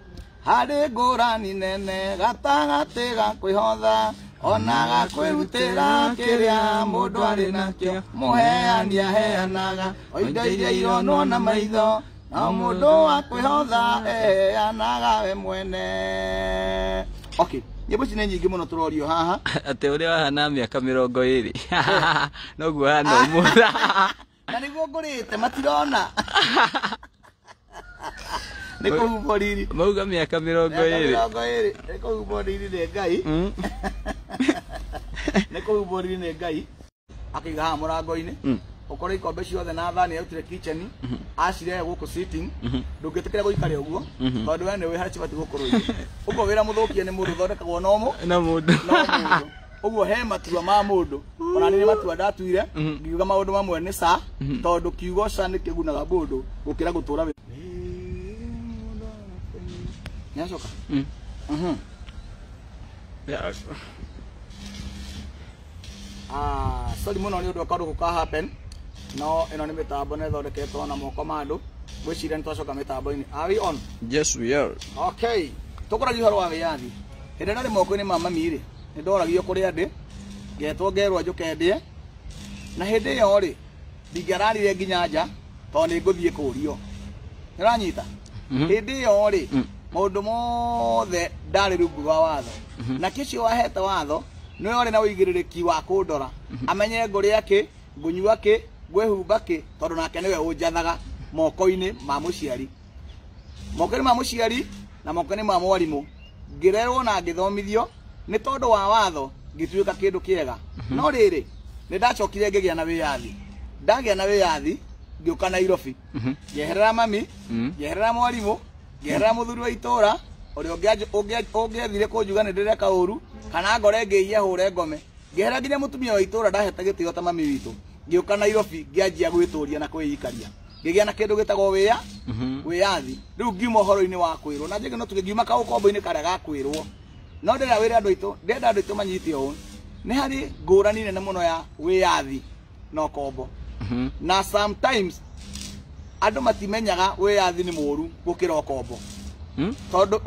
Harĩ ngũrani nene gatagatĩ ga kwĩhotha ona ga kwĩrutĩra kĩrĩa mũndũ arĩ nakĩo, mũheani aheanaga o indo iria ironwo na maitho, na mũndũ wa kwĩhotha eheanaga we mwene. Okay, nyĩmbo ici nĩ nyingĩ mũno tũrorio haha. Atĩ ũrĩa wahana mĩaka 20 noguo hana ũmũthĩ. Na nĩguo ngũrĩte matirona. Nĩ kũhumbwo riri. Mauga mĩaka 20. 20. Nĩ kũhumbwo riri nĩ Ngai. Nĩ kũhumbwo riri nĩ Ngai. Akĩiga haha mũrango-inĩ. Ũkore ikombe ciothe na thani arutire kitchen, acirehe gũkũ sitting, ndũngĩtĩkĩra gũikare ũguo, tondũ we nĩũĩ harĩa cibatiĩ gũkorwo irĩ. Ũguo wĩra mũthũkie nĩ mũndũ ũthondekagwo no Na mũndũ. No mũndũ. Ũguo he matua ma mũndũ. Ona nĩ matua ndatuire, ngiuga maũndũ mamwe nĩ ca, tondũ kiugo ca nĩ kĩgunaga mũndũ gũkĩra gũtũra wĩ. Nĩacoka? Sorry mũno nĩ ũndũ wa kaũndũ ka happen, no ĩno nĩ mĩtambo na ĩthondeketwo na moko ma andũ. Ngwĩciria nĩ twacoka mĩtambo-inĩ. Are we on? Yes, we are. Okay. Tũkũragia ũhoro wa wĩyathi. Hĩndĩ ĩrĩa ndarĩ moko-inĩ ma mami rĩ, nĩ ndoragio kũrĩa ndĩ, ngetwo ngerwo njũke ndĩe. Na hĩndĩ ĩyo rĩ, ndingĩararire nginya nja, tondũ nĩ ngũthiĩ kũũrio. Nĩ ũranyita? Hĩndĩ ĩyo rĩ, maũndũ mothe ndarĩ rungu rwa watho. Na kĩcio wahete watho, nĩwe warĩ na ũigĩrĩrĩki wa kũndora. Amenye ngũrĩa kĩ, ngũnyua kĩ, ngwĩhumba kĩ, tondũ nake nĩwe ũnjathaga moko-inĩ ma mũciari. Moko-inĩ ma mũciari na moko-inĩ ma mwarimũ. Ngĩrerwo na ngĩthomithio nĩ tondũ wa watho ngĩtuĩka kĩndũ kĩega. No rĩrĩ, nĩ ndacokire ngĩgĩa na wĩyathi. Ndagĩa na wĩyathi ngĩũka Nairobi. Ngĩeherera mami, ngĩeherera mwarimũ, ngĩeherera mũthuri wa itũra ũrĩa ũngĩathire kũnjuga nĩ ndĩreka ũru, kana ngore ngĩiye hũre ngome. Ngĩeherera nginya mũtumia wa itũra ndahete gĩtĩo ta mami witũ. Ngĩũka Nairobi ngĩanjia gwĩtũria na kwĩikaria. Ngĩgĩa na kĩndũ gĩtagwo wĩyathi. Rĩu ngiuma ũhoro-inĩ wa kwĩrwo. Na njĩke no tuge ngiuma kaũkombo-inĩ karĩa ga kwĩrwo. No ndĩrenda wĩre andũ aitũ, ndĩrenda andũ aitũ manyite ũũ. Nĩ harĩ ngũrani nene mũno ya wĩyathi na ũkombo. Na sometimes andũ matimenyaga wĩyathi nĩ mũũru gũkĩra ũkombo. Tondũ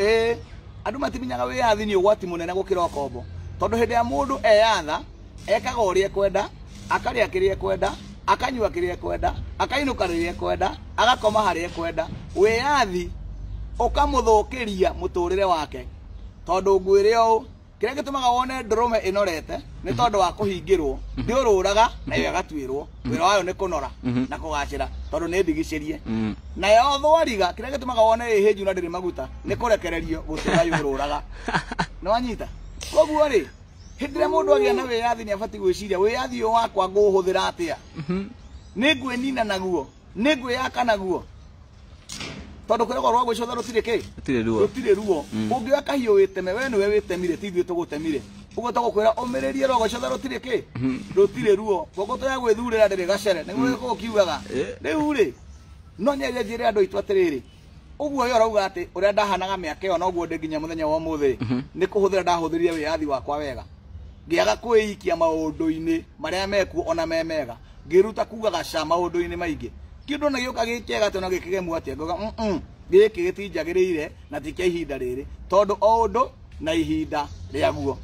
andũ matimenyaga wĩyathi nĩ ũgwati mũnene gũkĩra ũkombo. Tondũ hĩndĩ ya mũndũ eyatha, ekaga ũrĩa ekwenda, akarĩa kĩrĩa ekwenda, akanyua kĩrĩa ekwenda, akainũka rĩrĩa ekwenda, agakoma harĩa ekwenda. Wĩyathi ũkamũthũkĩria mũtũrĩre wake. Tondũ ngwĩre ũũ, Kĩrĩa gĩtũmaga wone ndũrũme ĩnorete nĩ tondũ wa kũhingĩrwo, ndĩũrũraga nayo ĩgatuĩrwo. Wĩra wayo nĩ kũnora na kũgacĩra tondũ nĩ ndigicĩrie. Nayo thwariga kĩrĩa gĩtũmaga wone ĩhĩnju na ndĩrĩ maguta nĩ kũrekererio gũtũra yũrũraga. Nĩ wanyita? Koguo rĩ, hĩndĩ ĩrĩa mũndũ agĩa na wĩyathi nĩ abatiĩ gwĩciria wĩyathi ũyũ wakwa ngũũhũthĩra atĩa? Nĩ ngwĩnina naguo, nĩ ngwĩyaka naguo. Tondũ kwĩragwo rwa gwĩcotha rũtirĩ kĩ? Rũtirĩ ruo. Rũtirĩ ruo. Ũngĩoya kahiũ wĩteme, we nĩwe wĩtemire, ti ithuĩ tũgũtemire. Ũguo tũgũkwĩra ũmĩrĩrie rwa gwĩcotha rũtirĩ kĩ? Rũtirĩ ruo. Koguo tũya gwĩthurĩra ndĩrĩ gacere, nĩguo gĩkũyũ kiugaga. Rĩu rĩ, no nyende njĩre andũ aitũ atĩrĩrĩ, ũguo we ũrauga atĩ ũrĩa ndahanaga mĩaka ĩyo noguo ndĩ nginya mũthenya wa ũmũthĩ, nĩ kũhũthĩra ndahũthĩrire wĩyathi wakwa wega. Ngĩaga kwĩikia maũndũ-inĩ marĩa mekuo ona me mega. Ngĩruta kugaga ca maũndũ-inĩ maingĩ. Kĩndũ na gĩũka gĩkĩega atĩ ona gĩkĩgemu atĩa, ngauga gĩkĩ gĩtinjagĩrĩire na ti kĩa ihinda rĩrĩ, tondũ o ũndũ na ihinda rĩaguo.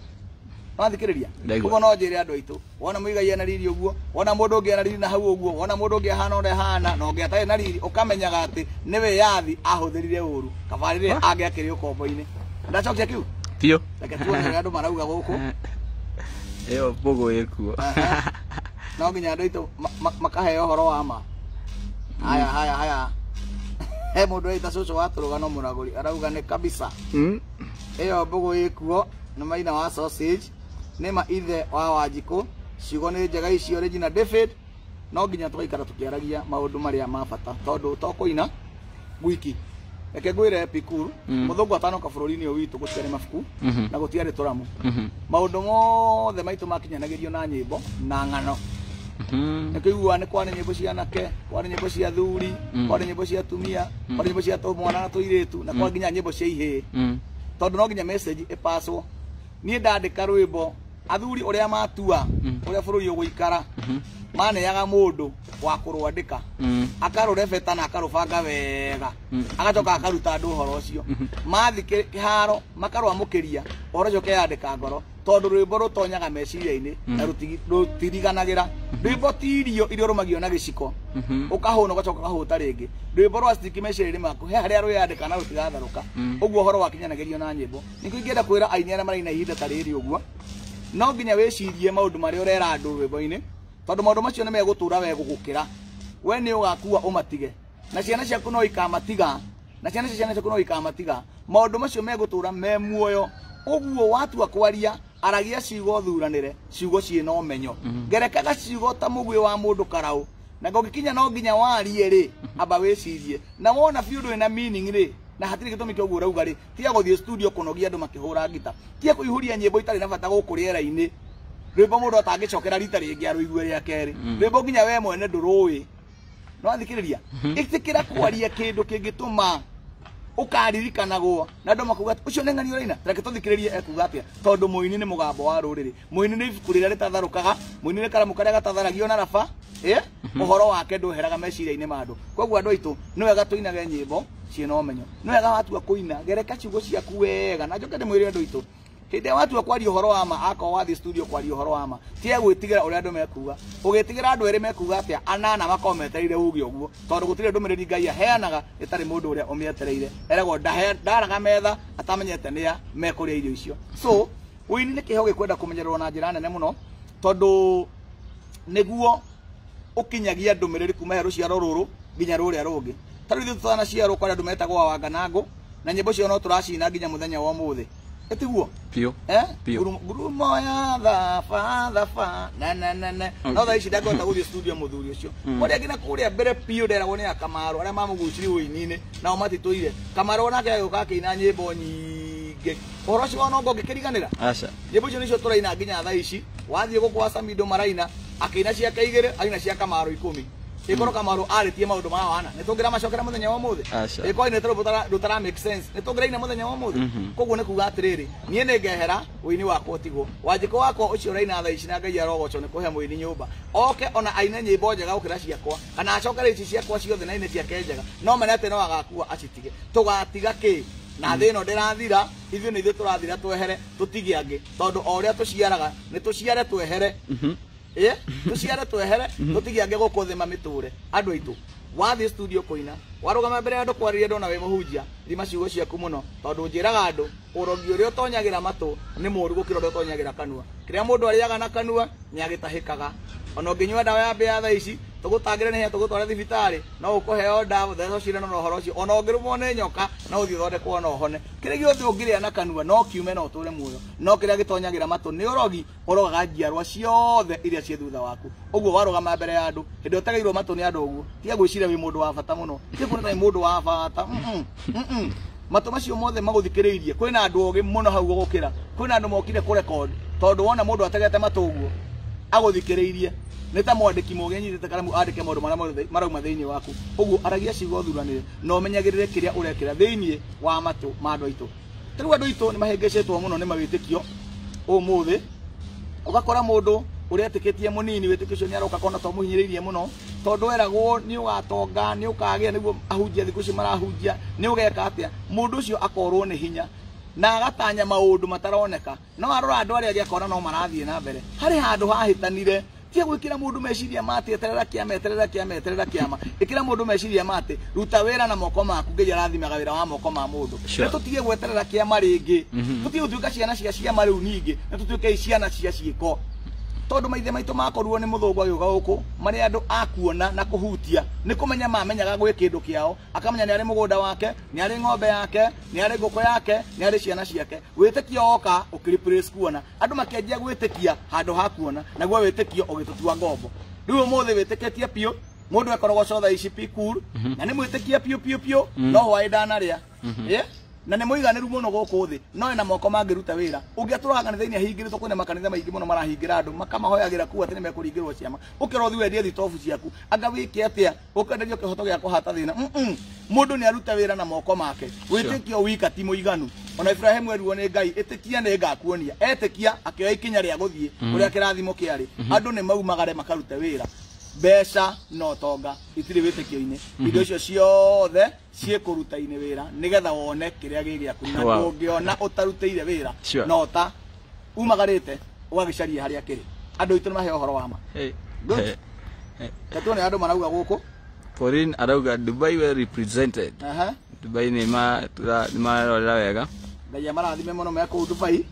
Wathikĩrĩria? Ndaigua. Ũguo no njĩre andũ aitũ, wona Muigai ena riri ũguo, wona mũndũ ũngĩ ena riri na hau ũguo, wona mũndũ ũngĩ ahana ũrĩa ahana, na ũngĩ atarĩ na riri, ũkamenyaga atĩ nĩ wĩyathi ahũthĩrire ũru, kaba rĩrĩa angĩakĩrĩ ũkombo-inĩ. Ndacokia kiu? Biũ. Reke tuone ũrĩa andũ marauga gũkũ. Ĩyo mbũgũ ĩkuo. No nginya andũ aitũ makaheo ũhoro wa ma. Haya, haya, haya. He mũndũ wĩta cũcũ wa tũrũgano mũragũri arauga nĩ kabisa. Ĩyo mbũgũ ĩkuo nĩ maina wa sausage, nĩ ma ithe wa Wanjikũ, ciugo nĩ njega icio Regina David. No nginya tũgaikara tũkĩaragia maũndũ marĩa ma bata tondũ to kũina gwiki. Reke ngwĩre Pikuru, mũthũngũ atanoka bũrũri-inĩ ũyũ witũ gũtiarĩ mabuku na gũtiarĩ tũramu. Maũndũ mothe maitũ makinyanagĩrio na nyĩmbo na ng'ano. Nĩkĩiguaga nĩ kwarĩ nyĩmbo cia anake, kwarĩ nyĩmbo cia athuri, kwarĩ nyĩmbo cia atumia, kwarĩ nyĩmbo cia tũmwana na tũirĩtu, na kwarĩ nginya nyĩmbo cia ihĩĩ. Tondũ no nginya message ĩpaswo. Niĩ ndandĩka rwĩmbo, athuri ũrĩa matua, ũrĩa bũrũri ũgũikara, maneaga mũndũ wa kũrwandĩka, akarũrebeta na akarũbanga wega, agacoka akaruta andũ ũhoro ũcio. Mathiĩ kĩharo, makarwamũkĩria, ũhoro ũcio ũkeyandĩka ngoro, tondũ rwĩmbo rũtonyaga meciria-inĩ na rũtiriganagĩra. Rwĩmbo ti irio iria ũrũmagio na gĩciko, ũkahũna ũgacoka ũkahũta rĩngĩ. Rwĩmbo rwa stick meciria-inĩ maku, he harĩa rwĩyandĩka na rũtigatharũka. Ũguo ũhoro wakinyanagĩrio na nyĩmbo. Nĩkĩo ingĩenda kwĩra aini arĩa maraina ihinda ta rĩrĩ ũguo, no nginya wĩcirie maũndũ marĩa ũrera andũ rwĩmbo-inĩ, tondũ maũndũ macio nĩ megũtũra we gũgũkĩra. We nĩ ũgakua ũmatige, na ciana ciaku no ikamatiga, na ciana cia ciana ciaku no ikamatiga. Maũndũ macio megũtũra me muoyo. Ũguo watua kwaria, aragia ciugo thuranĩre, ciugo ciĩna ũmenyo. Ngerekaga ciugo ta mũguĩ wa mũndũ karaũ, na ngũgĩkinya no nginya warie rĩ, amba wĩcirie. Na wona biũ ndũrĩ na meaning rĩ, na hatirĩ gĩtũmi kĩa ũguo ũrauga rĩ, tiga gũthiĩ studio kũnogia andũ makĩhũra ngita, tiga kũihũria nyĩmbo itarĩ na bata gũkũ rĩera-inĩ. Rwĩmbo mũndũ atangĩcokera rita rĩngĩ arũigue rĩa kerĩ. Rwĩmbo nginya we mwene ndũrũĩ. No athikĩrĩria, ĩtĩkĩra kwaria kĩndũ kĩngĩtũma ũkaririkanagwo na andũ makauga atĩ, ũcio nĩ ng'ani ũraina, reke tũthikĩrĩrie ekuga atĩa, tondũ mũini nĩ mũgambo wa rũrĩrĩ, mũini nĩ ibuku rĩrĩa rĩtatharũkaga, mũini nĩ karamu karĩa gatatharagio na raba, ũhoro wake ndũheraga meciria-inĩ ma andũ. Koguo andũ aitũ nĩ wega tũinage nyĩmbo ciĩna ũmenyo, nĩ wega watua kũina gereka ciugo ciaku wega. Na njoke ndĩmwĩre andũ aitũ, hĩndĩ ĩrĩa watua kwaria ũhoro wa ma, akorwo wathiĩ studio kwaria ũhoro wa ma, tiga gwĩtigĩra ũrĩa andũ mekuga. Ũgĩtigĩra andũ erĩ mekuga atĩa, anana makorwo metereire uge ũguo, tondũ gũtirĩ ndũmĩrĩri Ngai aheanaga ĩtarĩ mũndũ ũrĩa ũmĩetereire. Eragwo ndaraga metha atamenyete nĩa mekũrĩa irio icio. So ũini nĩ kĩheo gĩkwenda kũmenyererwo na njĩra nene mũno, tondũ nĩguo ũkinyagia ndũmĩrĩri kuma he rũciaro rũrũ nginya rũrĩa rũngĩ. Ta rĩu ithuĩ tũtanaciarwo kwarĩ andũ metagwo Awanganangũ, na nyĩmbo ciao no tũracina nginya mũthenya wa ũmũthĩ. Ĩtiguo? Biũ. Biũ. Ngurumo ya thafa thafa na na na na. No thaa ici ndangĩhota gũthiĩ studio mũthuri ũcio. Kũrĩa nginya kũrĩa mbere biũ nderagwo nĩ Akamaru arĩa mamũgucirie ũini-inĩ, nao matitũire. Kamaru onake agĩũka akĩina nyĩmbo nyingĩ. Ũhoro ũcio wona ũngĩ ũngĩkĩriganĩra? Aca. Nyĩmbo icio nĩcio tũraina nginya thaa ici. Wathiĩ gũkũ wa Samido maraina, akĩina ciake igĩrĩ, aina cia Kamaru 10. Ĩkorwo Kamaru arĩtie maũndũ ma wana, nĩ tũngĩramacokera mũthenya wa ũmũthĩ? Aca. Ĩkorwo ainĩte rwĩmbo rũtara make sense, nĩ tũngĩraina mũthenya wa ũmũthĩ? Koguo nĩ kuga atĩrĩrĩ, niĩ nĩ ngehera ũini wakwa ũtigwo. Wanjikũ wakwa ũcio ũraina thaa ici na Ngai arogocwo nĩ kũhe mũini nyũmba, oke ona aine nyĩmbo njega gũkĩra ciakwa, kana acokere ici ciakwa ciothe na aine ciake njega, no mene atĩ no agakua acitige. Tũgatiga kĩ? Na thĩ ĩno ndĩrathira, ithuĩ nĩ ithuĩ tũrathira twehere, tũtige angĩ, tondũ o ũrĩa tũciaraga nĩ tũciare twehere. Tũciare twehere, tũtige angĩ gũkũ thĩ mamĩtũre. Andũ aitũ, Wathiĩ studio kũina, warũgama mbere ya andũ kwarĩria andũ na wĩ mũhunjia, thima ciugo ciaku mũno, tondũ njĩraga andũ ũrogi ũrĩa ũtonyagĩra matũ nĩ mũũru gũkĩra ũrĩa ũtonyagĩra kanua. Kĩrĩa mũndũ arĩaga na kanua nĩ agĩtahĩkaga. Ona ũngĩnyua ndawa ya mbĩa thaa ici, tũgũtangĩre nĩ tũgũtware thibitarĩ, no ũkũheo ndawa theca cindano na ũhoro ũcio. Ona ũngĩrũmwo nĩ nyoka, no ũthiĩ ũthondekwo na ũhone. Kĩrĩa gĩothe ũngĩrĩa na kanua no kiume na ũtũre muoyo, no kĩrĩa gĩtonyagĩra matũ nĩ ũrogi, ũrogaga njiarwa ciothe iria ciĩ thutha waku. Ũguo warũgama mbere ya andũ, hĩndĩ ĩrĩa ũtegeirwo matũ nĩ andũ ũguo, tiga gwĩciria wĩ mũndũ wa bata mũno, tiga kuona ta wĩ mũndũ wa bata. Matũ macio mothe magũthikĩrĩirie, kwĩna andũ ogĩ mũno hau gũgũkĩra, kwĩna andũ mokire kũrecord, tondũ wona mũndũ ategete matũ ũguo agũthikĩrĩirie nĩ ta mwandĩki mũgĩ anyitĩte karamu andĩke maũndũ marĩa mothe marauma thĩinĩ waku. Ũguo aragia ciugo thuranĩre na ũmenyagĩrĩre kĩrĩa ũrekĩra thĩinĩ wa matũ ma andũ aitũ. Ta rĩu andũ aitũ nĩ mahĩngĩcĩtwo mũno nĩ mawĩtĩkio ũmũthĩ, ũgakora mũndũ ũretĩkĩtie mũnini, wĩtĩkio ũcio nĩ aroka kona to mũhinyĩrĩirie mũno, tondũ eragwo nĩ ũgatonga, nĩ ũkagĩa, nĩguo ahunjia thikũ ici marahunjia, nĩ ũgeka atĩa, mũndũ ũcio akorwo nĩ hinya na agatanya maũndũ mataroneka. No arora andũ arĩa angĩ akona no marathiĩ na mbere, harĩ handũ hahĩtanire. Tiga gwĩkĩra mũndũ meciria ma atĩ eterera kĩama, eterera kĩama, eterera kĩama. Ĩkĩra mũndũ meciria ma atĩ ruta wĩra na moko maku, Ngai arathimaga wĩra wa moko ma mũndũ. Nĩ tũtige gweterera kĩama rĩngĩ, tũtige gũtuĩka ciana cia ciama rĩu ningĩ, nĩ tũtuĩke ciana cia ciĩko. Tondũ maithe maitũ makorirwo nĩ mũthũngũ agĩũka gũkũ, marĩ andũ a kuona na kũhutia, nĩ kũmenya mamenyaga gwĩ kĩndũ kĩao, akamenya nĩ arĩ mũgũnda wake, nĩ arĩ ng'ombe yake, nĩ arĩ ngũkũ yake, nĩ arĩ ciana ciake. Wĩtĩkio woka ũkĩreplace kuona, andũ makĩanjia gwĩtĩkia handũ ha kuona, naguo wĩtĩkio ũgĩtũtua ngombo. Rĩu ũmũthĩ wĩtĩkĩtie biũ, mũndũ ekoragwo cotha ici be cool, na nĩ mwĩtĩkia biũ biũ biũ, no hwaĩ ndanarĩa. Na nĩ mũiganĩru mũno gũkũ thĩ, no ena moko mangĩruta wĩra. Ũngĩatũraga kanitha-inĩ ahingĩrĩtwo, kwĩna makanitha maingĩ mũno marahingĩra andũ, makamahoyagĩra kuu atĩ nĩ mekũringĩrwo ciama. Ũkĩrwo ũthiĩ wendie thitobu ciaku, anga wĩke atĩa, ũkenderio kĩhoto gĩa kũhata thĩna. Mũndũ nĩ aruta wĩra na moko make. Wĩtĩkio wika ti mũiganu. Ona Ibrahimu erirwo nĩ Ngai, ĩtĩkia nĩ ngakuonia. Etĩkia akĩoya ikinya rĩa gũthiĩ kũrĩa kĩrathimo kĩarĩ. Andũ nĩ maumagare makarute wĩra. Mbeca no tonga itirĩ wĩtĩkio-inĩ. Indo icio ciothe ciĩkũruta-inĩ wĩra nĩgetha wone kĩrĩa gĩ gĩaku, na ndũngĩona ũtarutĩire wĩra no ta umagarĩte ũgagĩcaria harĩa kĩrĩ. Andũ aitũ nĩ maheo ũhoro wa ma. Good. Tuone andũ marauga gũkũ. Pauline arauga Dubai well represented. Dubai nĩ marorera wega. Ngai amarathime mũno me kũu Dubai.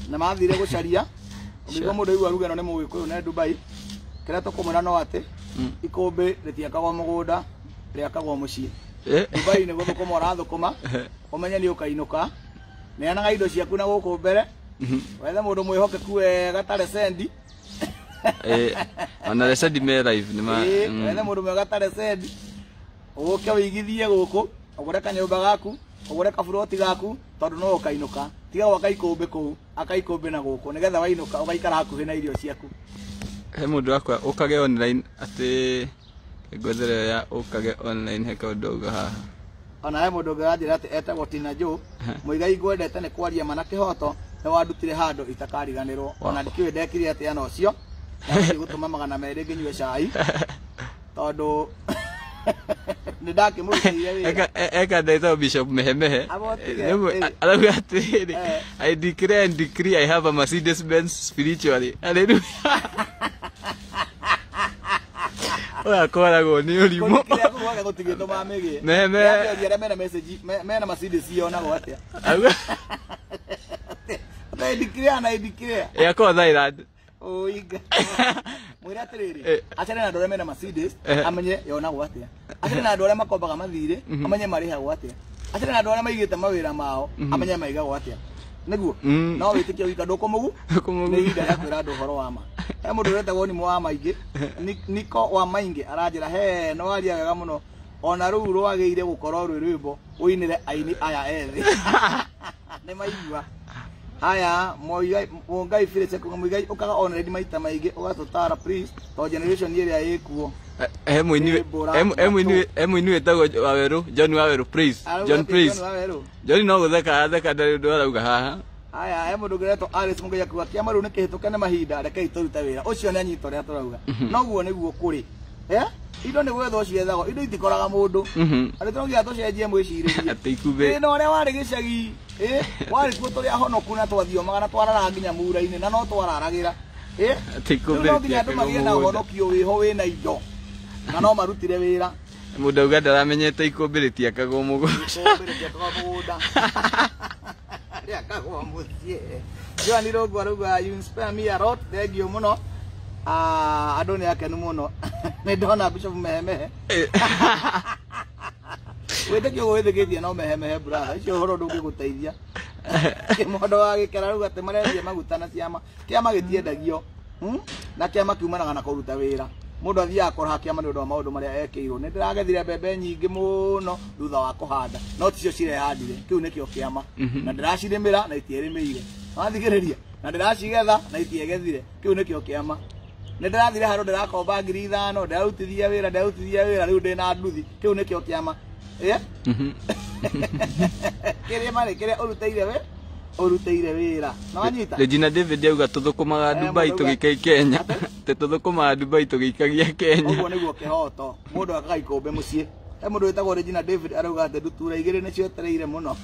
Na mathire gũcaria. Ũngĩigua mũndũ aigua ruga ĩno nĩ Mũgĩkũyũ ne Dubai. Kĩrĩa tũkũmwĩra no atĩ ikũmbĩ rĩtiakagwo mũgũnda, rĩakagwo mũciĩ. Dubai nĩ gũthũkũma ũrathũkũma, ũmenye nĩ ũkainũka. Neanaga indo ciaku na gũkũ mbere, wethe mũndũ mwĩhokeku wega ta Resendi. Ona Resendi me live nĩ ma. Wethe mũndũ mwega ta Resendi, ũke ũigithie gũkũ, ũgũre kanyũmba gaku, ũgũre kaburoti gaku, tondũ no ũkainũka. Tiga gwaka ikũmbĩ kũu, aka ikũmbĩ na gũkũ, nĩgetha wainũka ũgaikara hakuhĩ na irio ciaku. He mũndũ wakwa ũkage online atĩ ngwethere ya ũkage online he kaũndũ auga haha. Ona he mũndũ ũngĩ aranjĩra atĩ etagwo Tina Joe, Mũigai ngwendete nĩ kwaria ma na kĩhoto, nĩ wandutire handũ itakariganĩrwo. Ona ndikĩũĩ ndekire atĩa na ũcio, na gũthiĩ gũtũma 200 ngĩnyue cai, tondũ nĩ ndakĩmũrutĩire wĩra. Eka ndetagwo Bishop Mehemehe. Abotige, Arauga atĩrĩrĩ, I declare and decree I have a Mercedes Benz spiritually. Hallelujah. Oya koragwo nĩ ũrimũ. Kũrĩa kũu gwake gũtigĩtũma mĩgĩe. Mehemehe. Nĩakĩoria arĩa mena message, mena Mercedes ionagwo atĩa? Auga. I declare na I declare. Akorwo Thailand. Oiga. Mwĩre atĩrĩrĩ, acane na andũ arĩa mena Mercedes, amenye yonagwo atĩa. Acane na andũ arĩa makombaga mathirĩ, amenye marĩhagwo atĩa. Acane na andũ arĩa maigĩte mawĩra mao, amenye maigagwo atĩa. Nĩguo? No wĩtĩkie wika ndũkũmũgu? Ndũkũmũgu. Nĩ ihinda rĩa kwĩra andũ ũhoro wa ma. He mũndũ ũretagwo Nimo wa Maingĩ, Niko wa Maingĩ aranjĩra, he, nĩ waria wega mũno. Ona rũu rwagĩire gũkorwo rwĩ rwĩmbo ũinĩre aini aya ethĩ. Nĩ maigua. Haya, Mũigai Philip akuga Mũigai ũkaga online maita maingĩ ũgatũtara please, to generation ĩrĩa ĩkuo. He mũini wĩtagwo Wawerũ, John Wawerũ, please. Arauga John atĩ please. John Wawerũ. John no gũtheka atheka ndarĩ ũndũ arauga haha. Haya, he mũndũ ũngĩ ũretwo Alice Mũigai akuga kĩama rĩu nĩ kĩhĩtũke nĩ mahinda, rekei tũrute wĩra. Ũcio nĩ anyita ũrĩa tũrauga. Noguo nĩguo kũrĩ. Indo nĩ gwethwo ciethagwo, indo itikoraga mũndũ. Andũ tũrauga tũcenjie mwĩcirĩrie. Atĩ ikube. Thĩna ũrĩa warĩ gĩcagi, warĩ kuo tũrĩ ahonoku na twathiomaga na twararaga nginya mura-inĩ na no twararagĩra. Atĩ ikube Rĩu no nginya andũ rĩtiakagwo magĩe na mũgũnda. ũhonokio wĩho wĩna indo na no marutire wĩra. Mũndũ auga ndaramenyete ikũmbĩ rĩtiakagwo mũgũnda. Ikũmbĩ rĩtiakagwo mũgũnda, rĩakagwo mũciĩ. Joan Irũngũ arauga you inspire me a lot, thank you mũno. Ah, andũ nĩ akenu mũno. Nĩ ndona Bishop Mehemehe. Wĩtĩkio ũguo wĩtĩkĩtie no mehemehe, brother, ũcio ũhoro ndũngĩgũteithia. Kĩmondo wa gĩkera rĩu atĩ marendia maguta na ciama. Kĩama gĩtiendagio. Na kĩama kiumanaga na kũruta wĩra. Mũndũ athiaga kũraha kĩama nĩ ũndũ wa maũndũ marĩa ekĩirwo. Nĩ ndĩragethire mbembe nyingĩ mũno thutha wa kũhanda, no ticio cirehandire. Kĩu nĩkĩo kĩama. Na ndĩracirĩmĩra na itierĩmĩire, wathikĩrĩria, na ndĩracigetha na itiegethire. Kĩu nĩkĩo kĩama. Nĩ ndĩrathire handũ ndĩrakomba 5,000, ndĩrarutithia wĩra, ndĩrarutithia wĩra, rĩu ndĩna nduthi. Kĩu nĩkĩo kĩama. Ĩĩ, kĩrĩa marĩ kĩrĩa ũrutĩire we ũrutĩire wĩra na wanyita. Regina David auga tũthũkũmaga Dubai mũndũ auga- tũgĩikai Kenya. Atĩ? Atĩ tũthũkũmaga Dubai tũgĩikagia Kenya. Ũguo nĩguo kĩhoto. Mũndũ akaga ikũmbĩ mũciĩ. He mũndũ wĩtagwo Regina David arauga atĩ ndutura igĩrĩ nĩ cietereire mũno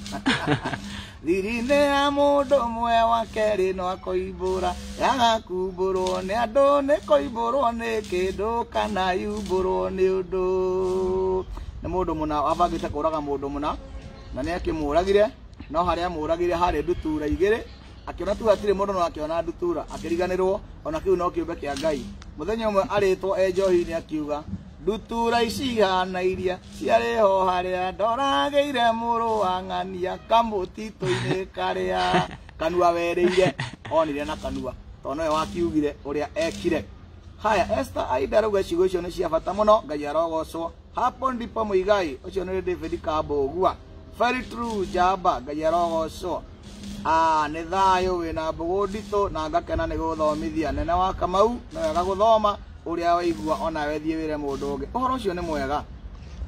thiri-inĩ ya mũndũ ũmwe, wa kerĩ no akoimbũra, yagakumbũrwo nĩ andũ nĩ koimbũrwo nĩ kĩndũ kana yumbũrwo nĩ ũndũ nĩ mũndũ mũna wabangĩte kũraga mũndũ mũna, na nĩ akĩmũragire, no harĩa amũragire harĩ ndutura igĩrĩ. Akĩona tu hatirĩ mũndũ, no akĩona ndutura akĩriganĩrwo ona kĩu no kĩũmbe kĩa Ngai. Mũthenya ũmwe arĩtwo e njohi-inĩ, akiuga ndutura ici ihana iria ciarĩ ho harĩa ndoragĩire mũrũ wa ng'ania kamũtitũ-inĩ karĩa kanua werĩire onire na kanua, tondũ nowe wakiugire ũrĩa ekire. Haya, Esther Aida arauga ciugo icio nĩ cia bata mũno, Ngai arogocwo. Hapo ndipo Muigai, ũcio nĩ David Kambũgua. Very true, njamba, Ngai arogocwo. Ah, nĩ thayũ wĩna mbũgũ nditũ na ngakena nĩ gũthomithia nene wa Kamau. Nĩ wega gũthoma ũrĩa waigua, onawe thiĩ wĩre mũndũ ũngĩ ũhoro ũcio nĩ mwega.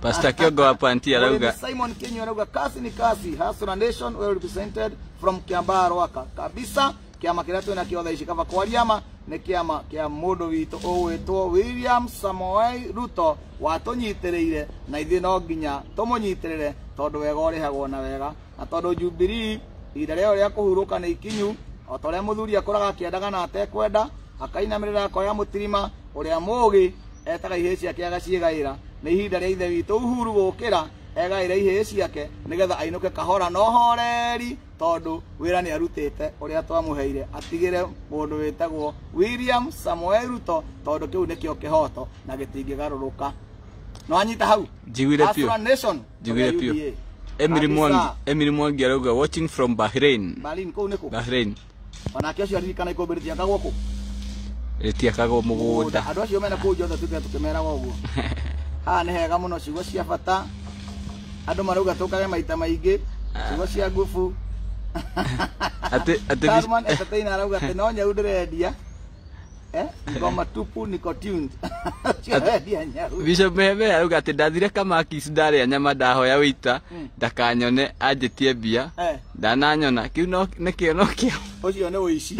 Pastor Kiongo wa Panti arauga Mũrĩmi Simon Kinyo arauga kasi ni kasi, Hustler Nation well represented from Kiambaa Rwaka kabisa. Kĩama kĩrĩa twĩna kĩo thaa ici, kaba kwaria nĩ kĩama kĩa mũndũ witũ ũgwĩtwo William Samoei Ruto, watũnyitĩrĩire na ithuĩ no nginya tũmũnyitĩrĩre, tondũ wega ũrĩhagwo na wega, na tondũ Jubilee ihinda rĩao rĩa kũhurũka nĩ ikinyu. O ta ũrĩa mũthuri akũraga akĩendaga na atekwenda, akainamĩrĩra akoya mũtirima ũrĩa mũũgĩ etaga ihĩĩ ciake agaciĩgaĩra, nĩ ihinda rĩa ithe witũ Uhuru gũkĩra egaĩra ihĩĩ ciake nĩgetha ainũke kahora na ũhoreri, tondũ wĩra nĩ arutĩte ũrĩa twamũheire, atigĩre mũndũ wĩtagwo William Samoei Ruto, tondũ kĩu nĩkĩo kĩhoto na gĩtingĩgarũrũka. No anyita hau. Njiguire biũ. Hustler Nation. Njiguire kũrĩa biũ. UDA. Emily Kabisa. Mwangi, Emily Mwangi arauga watching from Bahrain. Berlin kũu nĩkũ? Bahrain. Onake ũcio aririkana ikũmbĩ rĩtiakagwo kũ? Rĩtiakagwo mũgũnda. Andũ acio mena kũu njothe tuge tũkĩmeraga ũguo. Haha nĩ hega mũno, ciugo cia bata. Andũ marauga tũkage maita maingĩ, ciugo cia ngubu. Atĩ Salman Entertainer arauga atĩ no nyau ndĩrendia. Eh? Ngoma tupu niko tuned. Ũcio arendia nyau. Bishop Meheme arauga atĩ ndathire Kamakis ndarĩa nyama, ndahoya wĩita ndakanyone anjĩtie mbia. Ndananyona kĩu no nĩkĩo no kĩo. Ũcio nĩ ũici.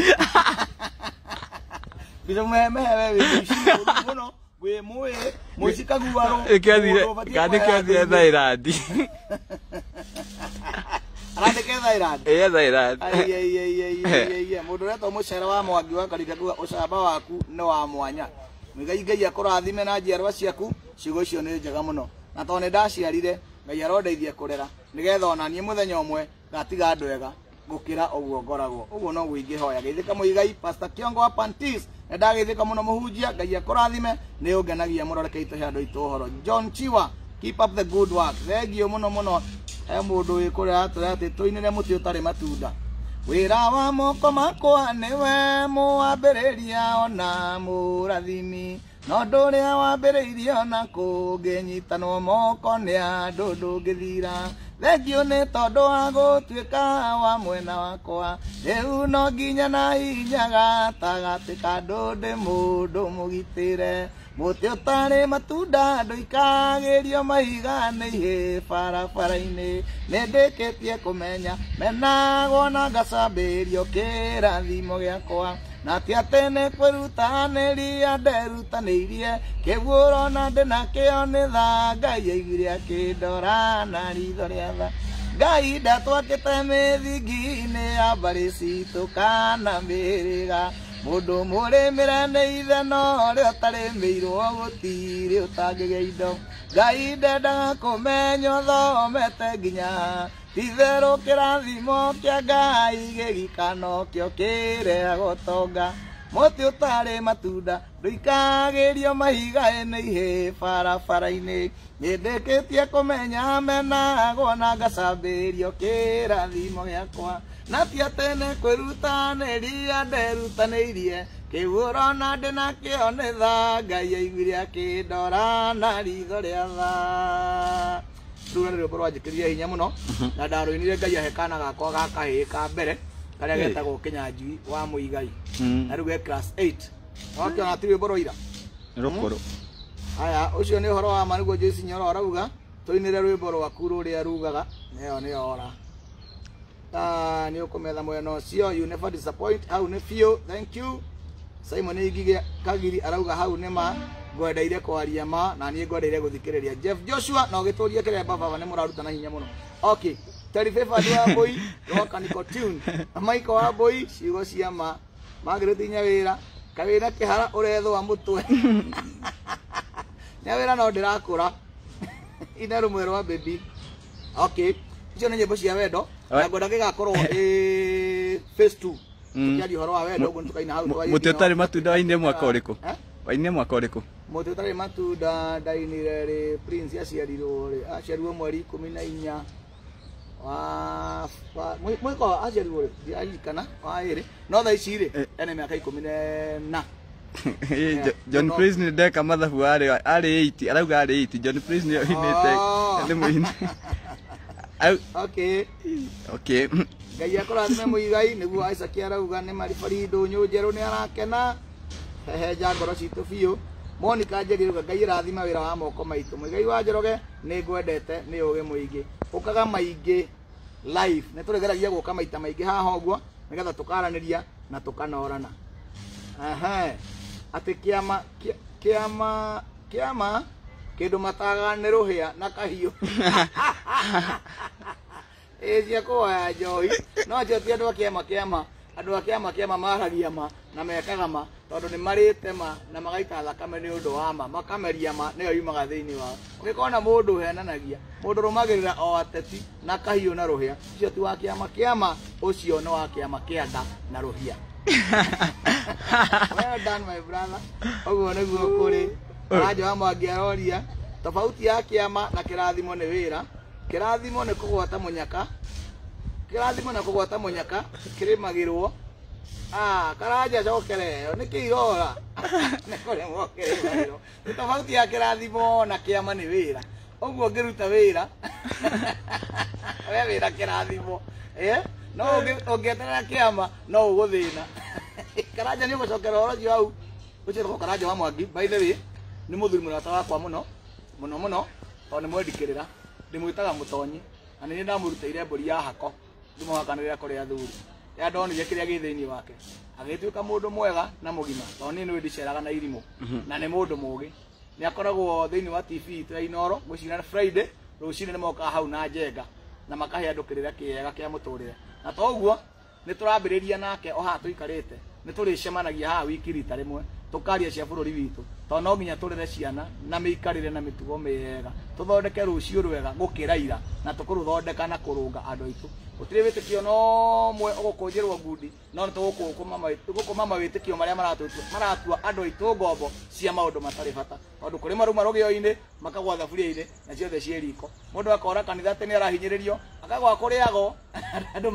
Bishop Mehemehe, we wĩ mũici mũũru mũno. Wĩ mũĩ, mũici kaguarũ. Nĩkĩo athire Mũndũ ũbatiĩ kana nĩkĩo athire kuoya. Thailand. Arandĩke Thailand. Ĩĩ, Thailand. Aiaiaiaiaiai, mũndũ ũretwo mũcere wa Mwangi wa Karika kuga ũcamba waku nĩ wa mwanya. Ngai Ngai akũrathime na njiarwa ciaku. Ciugo icio nĩ njega mũno, na tondũ nĩ ndaciarire, Ngai arondeithia kũrera nĩgetha ona niĩ mũthenya ũmwe ngatiga andũ ega gũkĩra ũguo ngoragwo. Ũguo noguo ingĩhoya. Geithĩka Mũigai. Pastor Kiongo wa Pantis, nĩ ndageithĩka mũno mũhunjia, Ngai akũrathime, nĩ ũngenagia mũno. Reke itũhe andũ aitũ ũhoro. John Chiwa, keep up the good work, thank you mũno mũno. He mũndũ wĩ kũrĩa atũra atĩ tũinĩre mũtĩ ũtarĩ matunda. Wĩra wa moko makwa nĩwe mũwambĩrĩria ona mũrathimi, no ndũrĩa wambĩrĩirio na kũngĩnyitanwo moko nĩ andũ ndũngĩthira. Thengiũ nĩ tondũ wa gũtuĩka wa mwena wakwa. Rĩu no nginya na hinya gatagatĩ ka andũ ndĩ mũndũ mũgitĩre. Mũtĩ ũtarĩ matunda ndũikagĩrio mahiga nĩ ihĩ barabara-inĩ. Nĩ ndĩkĩtie kũmenya menagwo na ngacambĩrio kĩrathimo gĩakwa, na ti atĩ nĩ kwĩrutanĩria nderutanĩirie kĩguũro na ndĩ nakĩo nĩ tha Ngai aiguire akĩndora na ritho rĩa tha. Ngai ndatwakĩte mĩthingi-inĩ ya mbarĩ citũ kana mĩhĩrĩga. Mũndũ mũrĩmĩre nĩ ithe no ũrĩa ũtarĩmĩirwo gũtirĩ ũtangĩgĩa indo. Ngai ndendaga kũmenya ũthomete nginya titherũ kĩrathimo kĩa Ngai gĩgikano kĩo kĩrehaga ũtonga. Mũtĩ ũtarĩ matunda ndũikagĩrio mahiga nĩ ihĩ barabara-inĩ. Nĩndĩkĩtie kũmenya menagwo na ngacambĩrio kĩrathimo gĩakwa. Na ti atĩ nĩ kwĩrutanĩria nderutanĩirie kĩu ũrona ndĩ nakĩo nĩ tha. Ngai aiguire akĩndora na ritho rĩa tha. Rũu nĩ rwĩmbo rwanjĩkĩrire hinya mũno na ndarũinire Ngai ahe kana gakwa ga kahĩĩ ka mbere karĩa getagwo Kĩnyanjui wa Mũigai. Na rĩu ge class 8. Wakĩona ti rwĩmbo rwa ira? Rũkũrũ. Aya, ũcio nĩ ũhoro wa ma nĩguo Joyce Nyoro arauga tũinĩre rwĩmbo rwaku rũrĩa rugaga nĩyo nĩyo ora. Nĩ ũkũmetha mwena ũcio, you never disappoint, hau nĩ biũ, thank you. Simon Ngige Kagiri arauga hau nĩ ma, ngwendeire kwaria ma na niĩ ngwendeire gũthikĩrĩria. Jeff Joshua na ũgĩtũrie kĩremba baba nĩ mũraruta na hinya mũno. Okay, Terry Favor wa Mbui, Roka Nicotune, Michael wa Mbui, ciugo cia ma. Margaret Nyawĩra, kawĩra kĩhara ũrethũa mũtwe. Nyawĩra no ndĩrakũra. Ina rũmwe rwa baby. Okay, icio nĩ nyĩmbo cia wendo na ngwenda gĩgakorwo ĩ phase 2. Tũkĩaria ũhoro wa wendo ũguo nĩtũkaina hau twarie. Mũtĩ ũtarĩ matunda wainire mwaka ũrĩkũ? Wainire mwaka ũrĩkũ? Mũtĩ ũtarĩ matunda ndainire rĩ Prince aciarirwo rĩ, aciarirwo mweri 14 wa mwaka aciarirwo rĩ ndiaririkana wa ĩrĩ no thaa ici rĩ ena mĩaka 14. John Prince nĩ ndeka mathabu arĩ 8 arauga arĩ 8. John Prince nĩ oinĩte nĩ mũini. Okay. Okay. Ngai akũrathime Mũigai nĩguo Isaac arauga nĩ maribari ndũnyũ njerũ nĩ arakena. Hehenja ngoro citũ biũ. Monica Njeri arauga Ngai ĩrathima wĩra wa moko maitũ. Mũigai wa Njoroge nĩ ngwendete nĩ ũgĩ mũingĩ. Ũkaga maingĩ live. Nĩ tũrĩgeragia gũka maita maingĩ haha ũguo nĩgetha tũkaranĩria na tũkanorana. Ehe. Atĩ kĩama kĩama kĩama kĩndũ mataga nĩ rũhĩa na kahiũ. Ĩ cia kũhoya njohi no acio ti andũ a kĩama kĩama. Andũ a kĩama kĩama maragia ma na mekaga ma tondũ nĩ marĩte ma na magaita thakame nĩ ũndũ wa ma makameria ma nĩyo yumaga thĩinĩ wao. Ũngĩkona mũndũ ũhenanagia mũndũ ũrũmagĩrĩra o ateti na kahiũ na rũhĩa ũcio ti wa kĩama kĩama, ũcio nĩ wa kĩama kĩa nda na rũhĩa. Well done my brother. Ũguo nĩguo kũrĩ. Karanja wa Mwangi aroria tofauti ya kĩama na kĩrathimo nĩ wĩra. Kĩrathimo nĩ kũgwata mũnyaka. Kĩrathimo na kũgwata mũnyaka kĩrĩmagĩrwo. Karanja cokere nĩ kĩ irora nĩ kũrĩmwo kĩrĩmagĩrwo. Nĩ tofauti ya kĩrathimo na kĩama nĩ wĩra. Ũguo ũngĩruta wĩra we wĩra kĩrathimo no ũngĩeterera kĩama no ũgũthĩna. Karanja nĩ ũgũcokera ũhoro ũcio hau. Ũcio wĩtagwo Karanja wa Mwangi by the way nĩ mũthuri mũrata wakwa mũno mũno mũno tondũ nĩ mwendikĩrĩra. Ndĩmwĩtaga mũtonyi na nĩ ndamũrutĩire mbũri ya hako ndĩmũhakanĩrĩra kũrĩ athuri. Rĩrĩa ndonire kĩrĩa gĩ thĩinĩ wake agĩtuĩka mũndũ mwega na mũgima tondũ niĩ nĩwe ndiceraga na irimũ na nĩ mũndũ mũgĩ. Nĩ akoragwo thĩinĩ wa TV itũ ya Inooro ngwĩciria Friday rũcinĩ nĩ mokaga hau na njenga na makahe andũ kĩrĩra kĩega kĩa mũtũrĩre. Na toguo nĩ tũrambĩrĩria nake o haha tũikarĩte nĩ tũrĩcemanagia haha wiki rita rĩmwe tũkaria cia bũrũri witũ tondũ no nginya tũrere ciana na mĩikarĩre na mĩtugo mĩega tũthondeke rũciũ rwega gũkĩra ira na tũkũrũthondeka na kũrũnga andũ aitũ. Gũtirĩ wĩtĩkio no ũmwe ũgũkũnjĩrwo ngundi no nĩ tũgũkũma mawĩtĩkio marĩa maratua andũ aitũ ngombo cia maũndũ matarĩ bata tondũ kũrĩ maruma rũgĩo-inĩ makagwa thaburia-inĩ na ciothe ciĩ riko. Mũndũ akora kanitha atĩ nĩ arahinyĩrĩrio akagwa kũrĩagwo andũ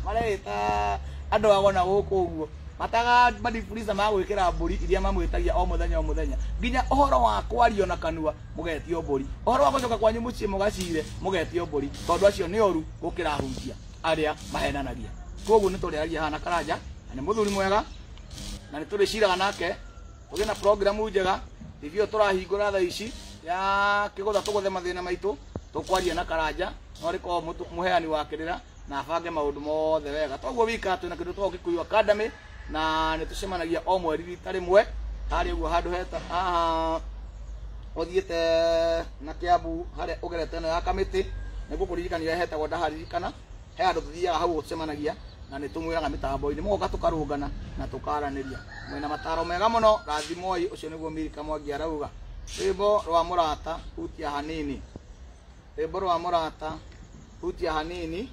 marehĩta andũ ago na gũkũ ũguo mataga madifurisa ma gwĩkĩra mbũri iria mamwĩtagia o mũthenya o mũthenya nginya ũhoro wa kwario na kanua mũgetio mbũri, ũhoro wa gũcoka kwanyu mũciĩ mũgacire mũgetio mbũri tondũ acio nĩ oru gũkĩra hunjia arĩa mahenanagia. Koguo nĩ tũrĩaragia haha na Karanja na nĩ mũthuri mwega na nĩ tũrĩciraga nake tũgĩe na programu njega. TV ĩyo tũrahingũra thaa ici ya kĩgũtha tũgũthe mathĩna maitũ tũkwaria na Karanja no rĩkorwo mũheani wa kĩrĩra na abange maũndũ mothe wega. Toguo wika twĩna kĩndũ twao Kikuyu Academy na nĩ tũcemanagia o mweri rita rĩmwe harĩa ũguo handũ heta haha ũthiĩte na Kiambu harĩa ũgerete ĩno ya Kamĩtĩ nĩguo kũririkania hetagwo ndaharirikana he handũ tũthiaga hau gũcemanagia Na nĩ tũmwĩraga mĩtambo-inĩ mũgoka tũkarũngana na tũkaranĩria. Mwĩna mataro mega mũno, rathimoi. Ũcio nĩguo Milka Mwangi arauga. Rwĩmbo rwa mũrata hutia hanini, rwĩmbo rwa mũrata hutia hanini.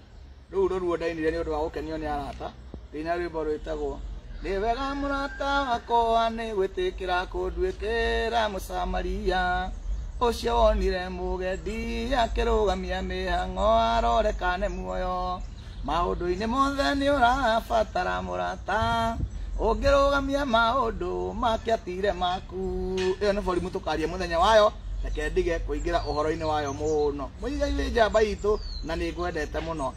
Rũu rũruo ndainire nĩ ũndũ wa gũkenio nĩ arata. Ndĩina rwĩmbo rwĩtagwo nĩ wega mũrata wakwa nĩ gwĩtĩkĩra kũnduĩkĩra Mũsamaria ũcio wonire mũgendi akĩrũgamia mĩhang'o arorekane muoyo. Maũndũ-inĩ mothe nĩ ũrabatara mũrata ũngĩrũgamia maũndũ make atire maku. Ĩyo nĩ borimu tũkaria mũthenya wayo, reke ndige kũingĩra ũhoro-inĩ wayo mũno. Mũigai wĩ njamba itũ na nĩ ngwendete mũno.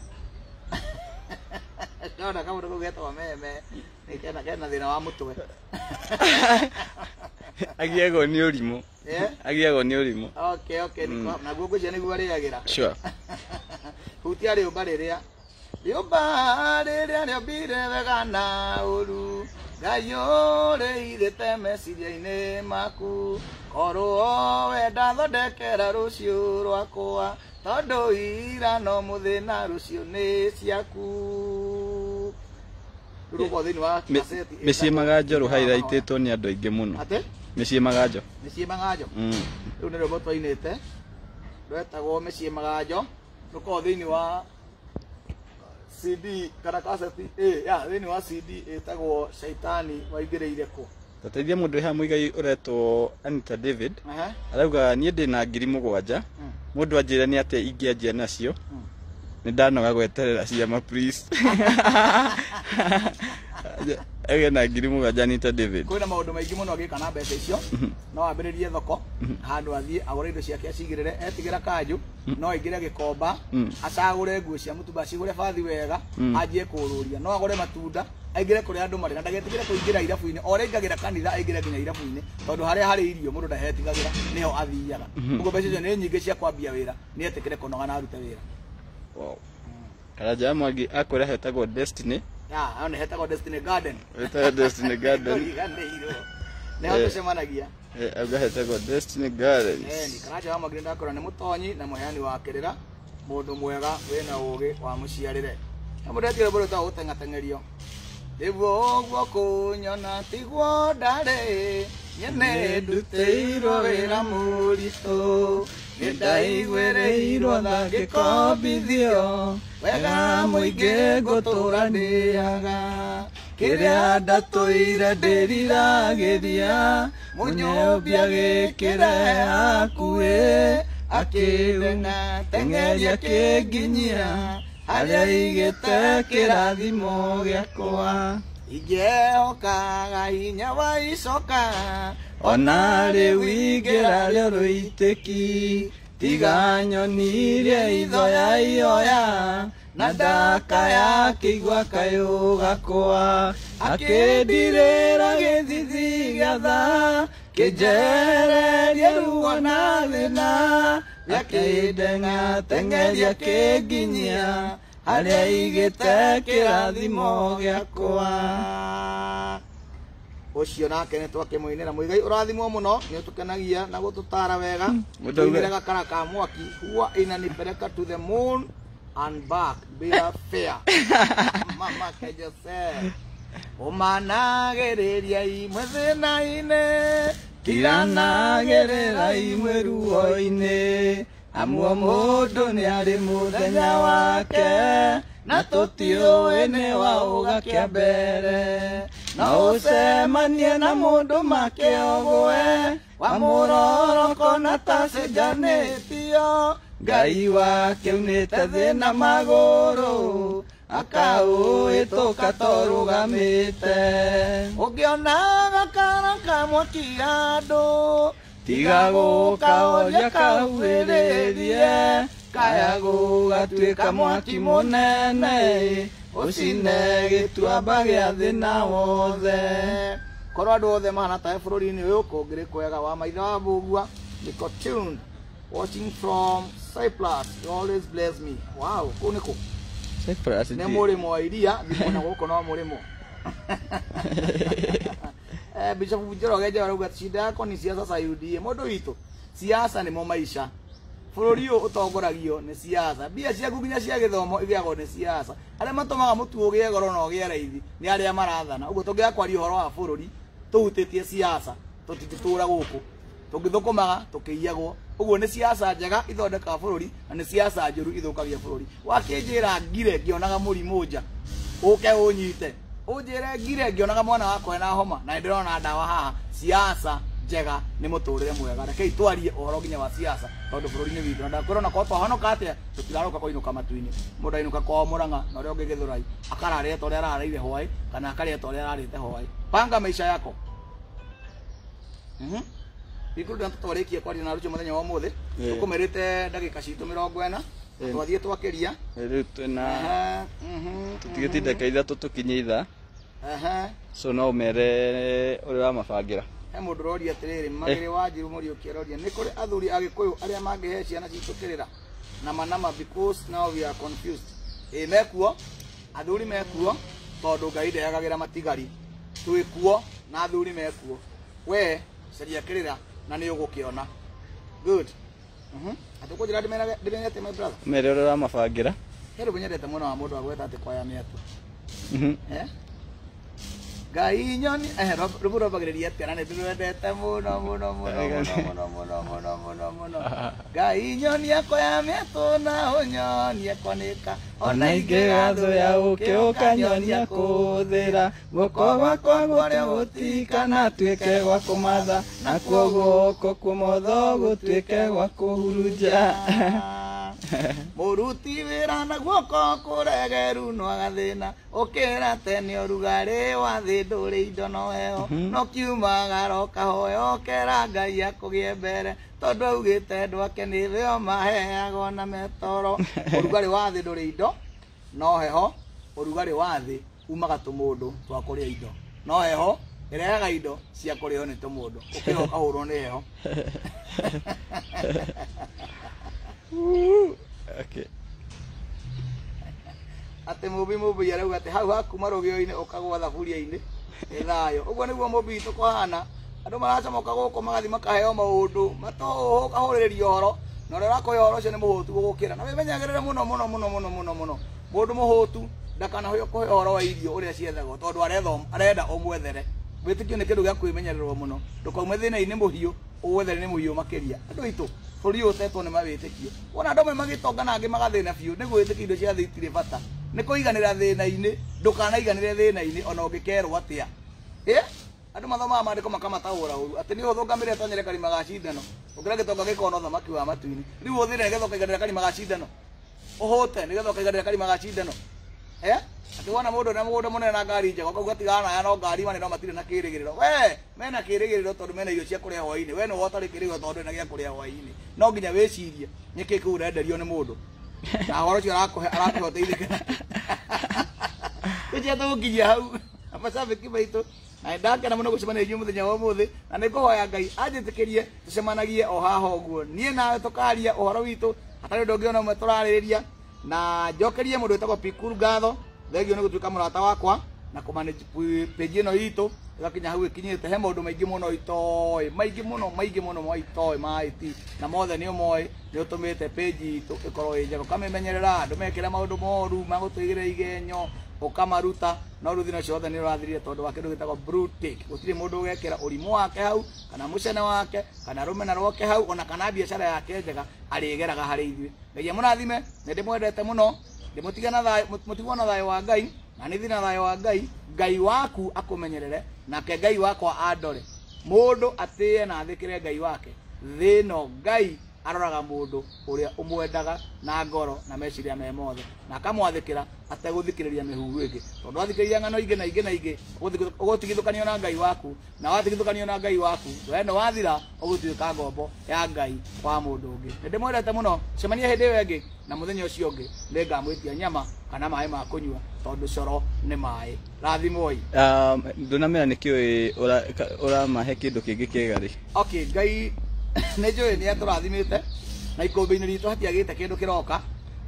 Ndona kaũndũ kau getagwo meme nĩ kena thĩna wa mũtwe. Agiagwo nĩ ũrimũ. Agiagwo nĩ ũrimũ. Okay, okay, naguo ngwĩciria nĩguo arĩagĩra. Sure. Hutia rĩũmba rĩrĩa rĩũmba rĩrĩa rĩombire wega na ũru, Ngai ũrĩithĩte meciria-inĩ maku, korwo wenda thondekera rũciũ rwakwa, tondũ ira no mũthĩ na rũciũ nĩ ciaku. Rũrũko thĩinĩ wa kaseti. Mĩciĩ Maganjo rũhairatĩtwo nĩ andũ aingĩ mũno. Atĩ? Mĩciĩ Maganjo. Mĩciĩ Maganjo. Rĩu nĩ rwĩmbo twainĩte rwetagwo Mĩciĩ Maganjo, rũkoragwo thĩinĩ wa CD kana kaseti ya thĩinĩ wa CD ĩtagwo Shaitani waingĩrĩire kũ. Tateithia mũndũ haha mũigai ũretwo Anita David. Arauga niĩ ndĩna 7,000. Mũndũ anjĩre nĩ atĩa ingĩanjia nacio. Nĩ ndanoga gweterera ciama please. Ege na 7,000 Anita David. Kwĩna maũndũ maingĩ mũno agĩka na mbeca icio. No ambĩrĩrie thoko handũ athiĩ agũre indo ciake acigĩrĩre, etigĩra kanjũ no aingĩre gĩkomba acagũre nguo cia mũtumba acigũre bathi wega anjie kũũrũria, no agũre matunda aingĩre kũrĩa andũ marĩ na ndagetigĩre kũingĩra irabu-inĩ, o ũrĩa aingagĩra kanitha aingĩre nginya irabu-inĩ, tondũ harĩa harĩ irio mũndũ ndahetigagĩra nĩho athiaga. Ũguo mbeca icio nĩ nyingĩ cia kwambia wĩra, nĩ etĩkĩre kũnoga na arute wĩra. Wow. Karanja wa Mwangi akwĩra hetagwo Destiny. Ya, hau nĩ hetagwo Destiny Garden. Hetagwo Destiny Garden. Ũriganĩirwo. Nĩho tũcemanagia. Auga hetagwo Destiny Gardens. Ni Karanja wa Mwangi ndakora nĩ mũtonyi na mũheani wa kĩrĩra, mũndũ mwega wĩna ũgĩ wa mũciarĩre. Na mũndũ etigĩre bũrũri ta gũteng'ateng'erio. Nĩguo ũguo kũnyona tiguo ndarĩ, nyene ndutĩirwo wĩra mũritũ, nĩndaiguĩrĩirwo tha ngĩkombithio, wega mũingĩ ngũtũra ndĩaga, kĩrĩa ndatũire ndĩriragĩria, mũnyũmbi agĩkĩrehe hakuhĩ, akĩndeng'a teng'eria akĩnginyia, harĩa aigĩte kĩrathimo gĩakwa. Ingĩhokaga hinya wa icoka, ona rĩu ingĩra rĩo rũitĩki, tiga nyonirie itho ya ioya, na ndakaya kĩigua kayũ gakwa, akĩndirĩra gĩthithi gĩa tha, kĩnjehererie ruo na thĩna, gĩakĩndeng'a teng'eria kĩnginyia, harĩa aigĩte kĩrathimo gĩakwa. Ũcio nake nĩ twakĩmũinĩra. Mũigai ũrathimwo mũno, nĩ ũtũkenagia na gũtũtara wega. Tũinĩre gakara ka mwaki, huwa inanipeleka to the moon and back bila fair. Mama Kejose. Ũmanagĩrĩria imwe thĩna-inĩ, tiranagĩrĩra imwe ruo-inĩ, amu o mũndũ nĩ arĩ mũthenya wake, na tũtiũĩ nĩ wa ũgakĩa mbere. No ũcemanie na mũndũ make ũgwe, wa mũroroko na tacenjanĩtio, Ngai wake unĩte thĩna magũrũ, akaũhĩtũka torũgamĩte. Ũngĩona gakara ka mwaki andũ, tiga gũkahoria kahuhĩrĩrie, kaya gũgatuĩka mwaki mũnene, ũcine gĩtuamba gĩa thĩna wothe. Korwo andũ othe mahana tawe bũrũri-inĩ ũyũ, kũngĩrĩ kwega. Wa maitho wa Mbugua, niko tuned, watching from Cyprus. You always bless me. Wow, kũu nĩ kũ? Cyprus Nĩ mũrĩmo wa iria, thimũ na gũkũ no mũrĩmo. Bishop Njoroge Njoroge arauga shida yako ni siasa za UDA. Mũndũ witũ, siasa nĩmo maisha. Bũrũri ũyũ ũtongoragio nĩ siasa. Mbia ciaku nginya cia gĩthomo igĩagwo nĩ siasa. Arĩa matũmaga mũtu ũgĩe goro na ũgĩe raithi nĩ arĩa marathana. Ũguo tũngĩaga kwaria ũhoro wa bũrũri tũhutĩtie siasa, tũtingĩtũra gũkũ. Tũngĩthũkũmaga tũkĩiyagwo. Ũguo nĩ siasa njega ithondekaga bũrũri na nĩ siasa njũru ithũkagia bũrũri. Wakĩnjĩra ngire ngĩonaga mũrimũ nja, ũke ũnyite. Ũnjĩre ngire ngĩonaga mwana wakwa ena homa na nĩndĩrona ndawa haha. Siasa njega nĩ mũtũrĩre mwega. Rekei twarie ũhoro nginya wa siasa tondũ bũrũri-inĩ witũ. Na ndakwĩra ona korwo twahonoka atĩa, tũtiraroka kũinũka matu-inĩ. Mũndũ ainũka kwao Mũrang'a na ũrĩa ũngĩ Gĩthũrai, akararĩa ta ũrĩa ararĩire hwaĩ kana akarĩa ta ũrĩa ararĩte hwaĩ. Panga maisha yako. Ikuru twarĩkia kwaria na Rucho mũthenya wa ũmũthĩ. Tũkũmĩrĩte ndagĩka citũ 40. Twathiĩ twakĩria. Rĩu twĩna tũtigĩtie ndagĩka 3 tũkinye ithaa. So no ũmere ũrĩa ũramabangĩra. He mũndũ ũroria atĩrĩrĩ, Magĩrĩ wa Njiru Mũriũki aroria, nĩ kũrĩ athuri a Gĩkũyũ arĩa mangĩhe ciana citũ kĩrĩra na manama because now we are confused. Ĩ mekuo, athuri mekuo tondũ Ngai ndehagagĩra matigari. Twĩkuo na athuri mekuo. We caria kĩrĩra na nĩ ũgũkĩona. Good. Atũkũnjĩra ndĩmenye atĩ my brother. Mere ũrĩa ũramabangĩra. He rwĩmbo nyendete mũno wa mũndũ agweta atĩ kwaya mĩatũ. Ngai nyoni, rwĩmbo rwambagĩrĩria atĩa na nĩ ndĩrwendete mũno mũno mũno mũno mũno mũno mũno mũno mũno. Ngai nyonia kwaya mĩatũ na ũnyonie kwanĩka. Ona ingĩgathũya ũkĩ ũkanyonia kũũthĩra. Guoko gwakwa gũrĩa gũtikana tuĩke gwa kũmatha, nakuo guoko kũmotho gũtuĩke gwa kũhurunja. Mũruti wĩra na guoko kũregeru no agathĩna, ũkĩra tene ũrugarĩ wa thĩ ndũrĩ indo no heho, no kiumagara ũkahoya ũkera Ngai akũgĩe mbere, tondũ augĩte andũ ake nĩ thĩo maheagwo na metoro. Ũrugarĩ wa thĩ ndũrĩ indo no heho, ũrugarĩ wa thĩ umaga tũmũndũ twa kũrĩa indo, no heho ĩrehaga indo cia kũrĩo nĩ tũmũndũ, ũkĩra ũkahũrwo nĩ heho. Okay. Atĩ mũmbi mũmbi arauga atĩ hau hakuma rũgĩo-inĩ ũkagũa thaburia-inĩ nĩ thayũ. Ũguo nĩguo mũmbi witũ kũhana. Andũ maracomoka gũkũ magathiĩ makaheo maũndũ matũhũ, ũkahũrĩrĩrio ũhoro na ũrĩa ũrakũhe ũhoro ũcio nĩ mũhũtu gũgũkĩra. Na wĩmenyagĩrĩre mũno mũno mũno mũno mũno mũno. Mũndũ mũhũtu ndakanahoe kũhe ũhoro wa irio ũrĩa ciethagwo tondũ arenda ũmwethere. Wĩtĩkio nĩ kĩndũ gĩa kwĩmenyererwo mũno. Ndũkaume thĩna-inĩ mũhiũ ũwethere nĩ mũhiũ makĩria. Andũ aitũ bũrũri ũyũ ũtetwo nĩ mawĩtĩkio. Wona andũ amwe magĩtonga na angĩ magathĩna biũ nĩ gwĩtĩkia indo cia thĩ itirĩ bata. Nĩ kũiganĩra thĩna-inĩ, ndũkanaiganĩre thĩna-inĩ ona ũngĩkerwo atĩa. Andũ mathomaga maandĩko makamataũra ũru atĩ nĩ ũhũthũ ngamĩra ĩtonyere karima ga cindano ũkĩra gĩtonga gĩkona ũthamaki wa matu-inĩ. Rĩu ũthĩne nĩgetha ũkaiganĩra karima ga cindano, ũhũte nĩgetha ũkaiganĩra karima ga cindano. Atĩ wona mũndũ na mũgũnda mũnene na ngari njega ũkauga tigana naya no ngari manene no matirĩ na kĩrĩgĩrĩro. We mena kĩrĩgĩrĩro tondũ mena irio cia kũrĩa hwaĩ-inĩ. We nĩwe ũtarĩ kĩrĩgĩrĩro tondũ ndũrĩ na gĩa kũrĩa hwaĩ-inĩ. No nginya wĩcirie nĩkĩ kĩu ũrenderio nĩ mũndũ na ũhoro ũcio arakũhe ũteithĩke. Tũchia tũgũkinyia hau macabĩki maitũ. Na ndakena mũno gũcemania inyuĩ mũthenya wa ũmũthĩ, na nĩ ngũhoya Ngai anjĩtĩkĩrie tũcemanagie o haha ũguo. Niĩ nawe tũkaria ũhoro witũ hatarĩ ũndũ ũngĩ ona ũmwe tũrarĩrĩria. Na njokerie mũndũ wĩtagwo Pikuru ngatho, thengio nĩ gũtuĩka mũrata wakwa na kũmanage page ĩno itũ ĩgakinya hau ĩkinyĩte. He maũndũ maingĩ mũno itoĩ, maingĩ mũno, maingĩ mũno ma itoĩ ma IT, na mothe nĩ ũmoĩ, nĩ ũtũmĩte page itũ ĩkorwo ĩ njega. Ũkamĩmenyerera, ndũmekĩre maũndũ moru ma gũtũigĩrĩra igenyo, ũkamaruta. No rĩu thĩna ũcio wothe nĩ ũrathirire tondũ wa kĩndũ gĩtagwo blue tick. Gũtirĩ mũndũ ũgekĩra ũrimũ wake hau, kana mũcene wake, kana rũmena rwake hau, ona kana biacara yake njega arĩgeraga harĩ ithuĩ. Ngai amũrathime, nĩ ndĩmwendete mũno, ndĩmũtige na thayũ, mũtigwo na thayũ wa Ngai, na nĩ thiĩ na thayũ wa Ngai. Ngai waku akũmenyerere, nake Ngai wakwa andore. Mũndũ atĩe na athĩkĩre Ngai wake. Thĩ ĩno Ngai aroraga mũndũ ũrĩa ũmwendaga na ngoro na meciria me mothe, na akamwathĩkĩra ategũthikĩrĩria mĩhuhu ĩngĩ. Tondũ wathikĩrĩria ng'ano ingĩ na ingĩ na ingĩ, ũgũtigithũkanio na Ngai waku, na watigithũkanio na Ngai waku, we nĩ wathira, ũgũtuĩka ngombo ya Ngai wa mũndũ ũngĩ. Nĩ ndĩmwendete mũno, cemania hĩndĩ ĩyo ĩngĩ na mũthenya ũcio ũngĩ nĩngamwĩtia nyama kana maĩ ma kũnyua tondũ coro nĩ maĩ. Rathimwoi. Ndũnamenya nĩkĩĩ ũramahe kĩndũ kĩngĩ kĩega rĩ. Okay, Ngai nĩ njũĩ nĩ atũrathimĩte na ikũmbĩ-inĩ ritũ hatiagĩte kĩndũ kĩroka.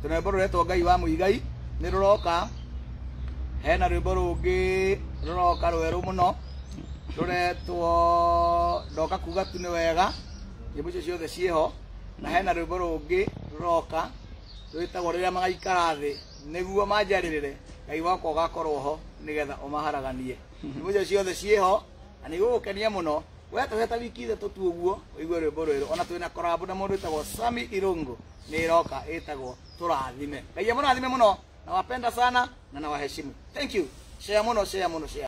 Tũna rwĩmbo rũretwo Ngai wa Mũigai nĩ rũroka. Hena rwĩmbo rũngĩ rũroka rwerũ mũno rũretwo Ndoka Kuga Tu Nĩ Wega. Nyĩmbo icio ciothe ciĩho. Na hena rwĩmbo rũngĩ rũroka rwĩtagwo rĩrĩa magaikara thĩ nĩguo manjarĩrĩre, Ngai wakwa ũgakorwo ho nĩgetha ũmaharaganie. Nyĩmbo icio ciothe ciĩho na nĩ igũgũkenia mũno. We tũhe ta wiki 3 tu ũguo ũigue rwĩmbo rwerũ. Ona twĩna collab na mũndũ wĩtagwo Sami Irungu, nĩ ĩroka ĩtagwo Tũrathime. Ngai amũrathime mũno, nawapenda sana na nawaheshimu. Thank you. Share mũno, share mũno, share.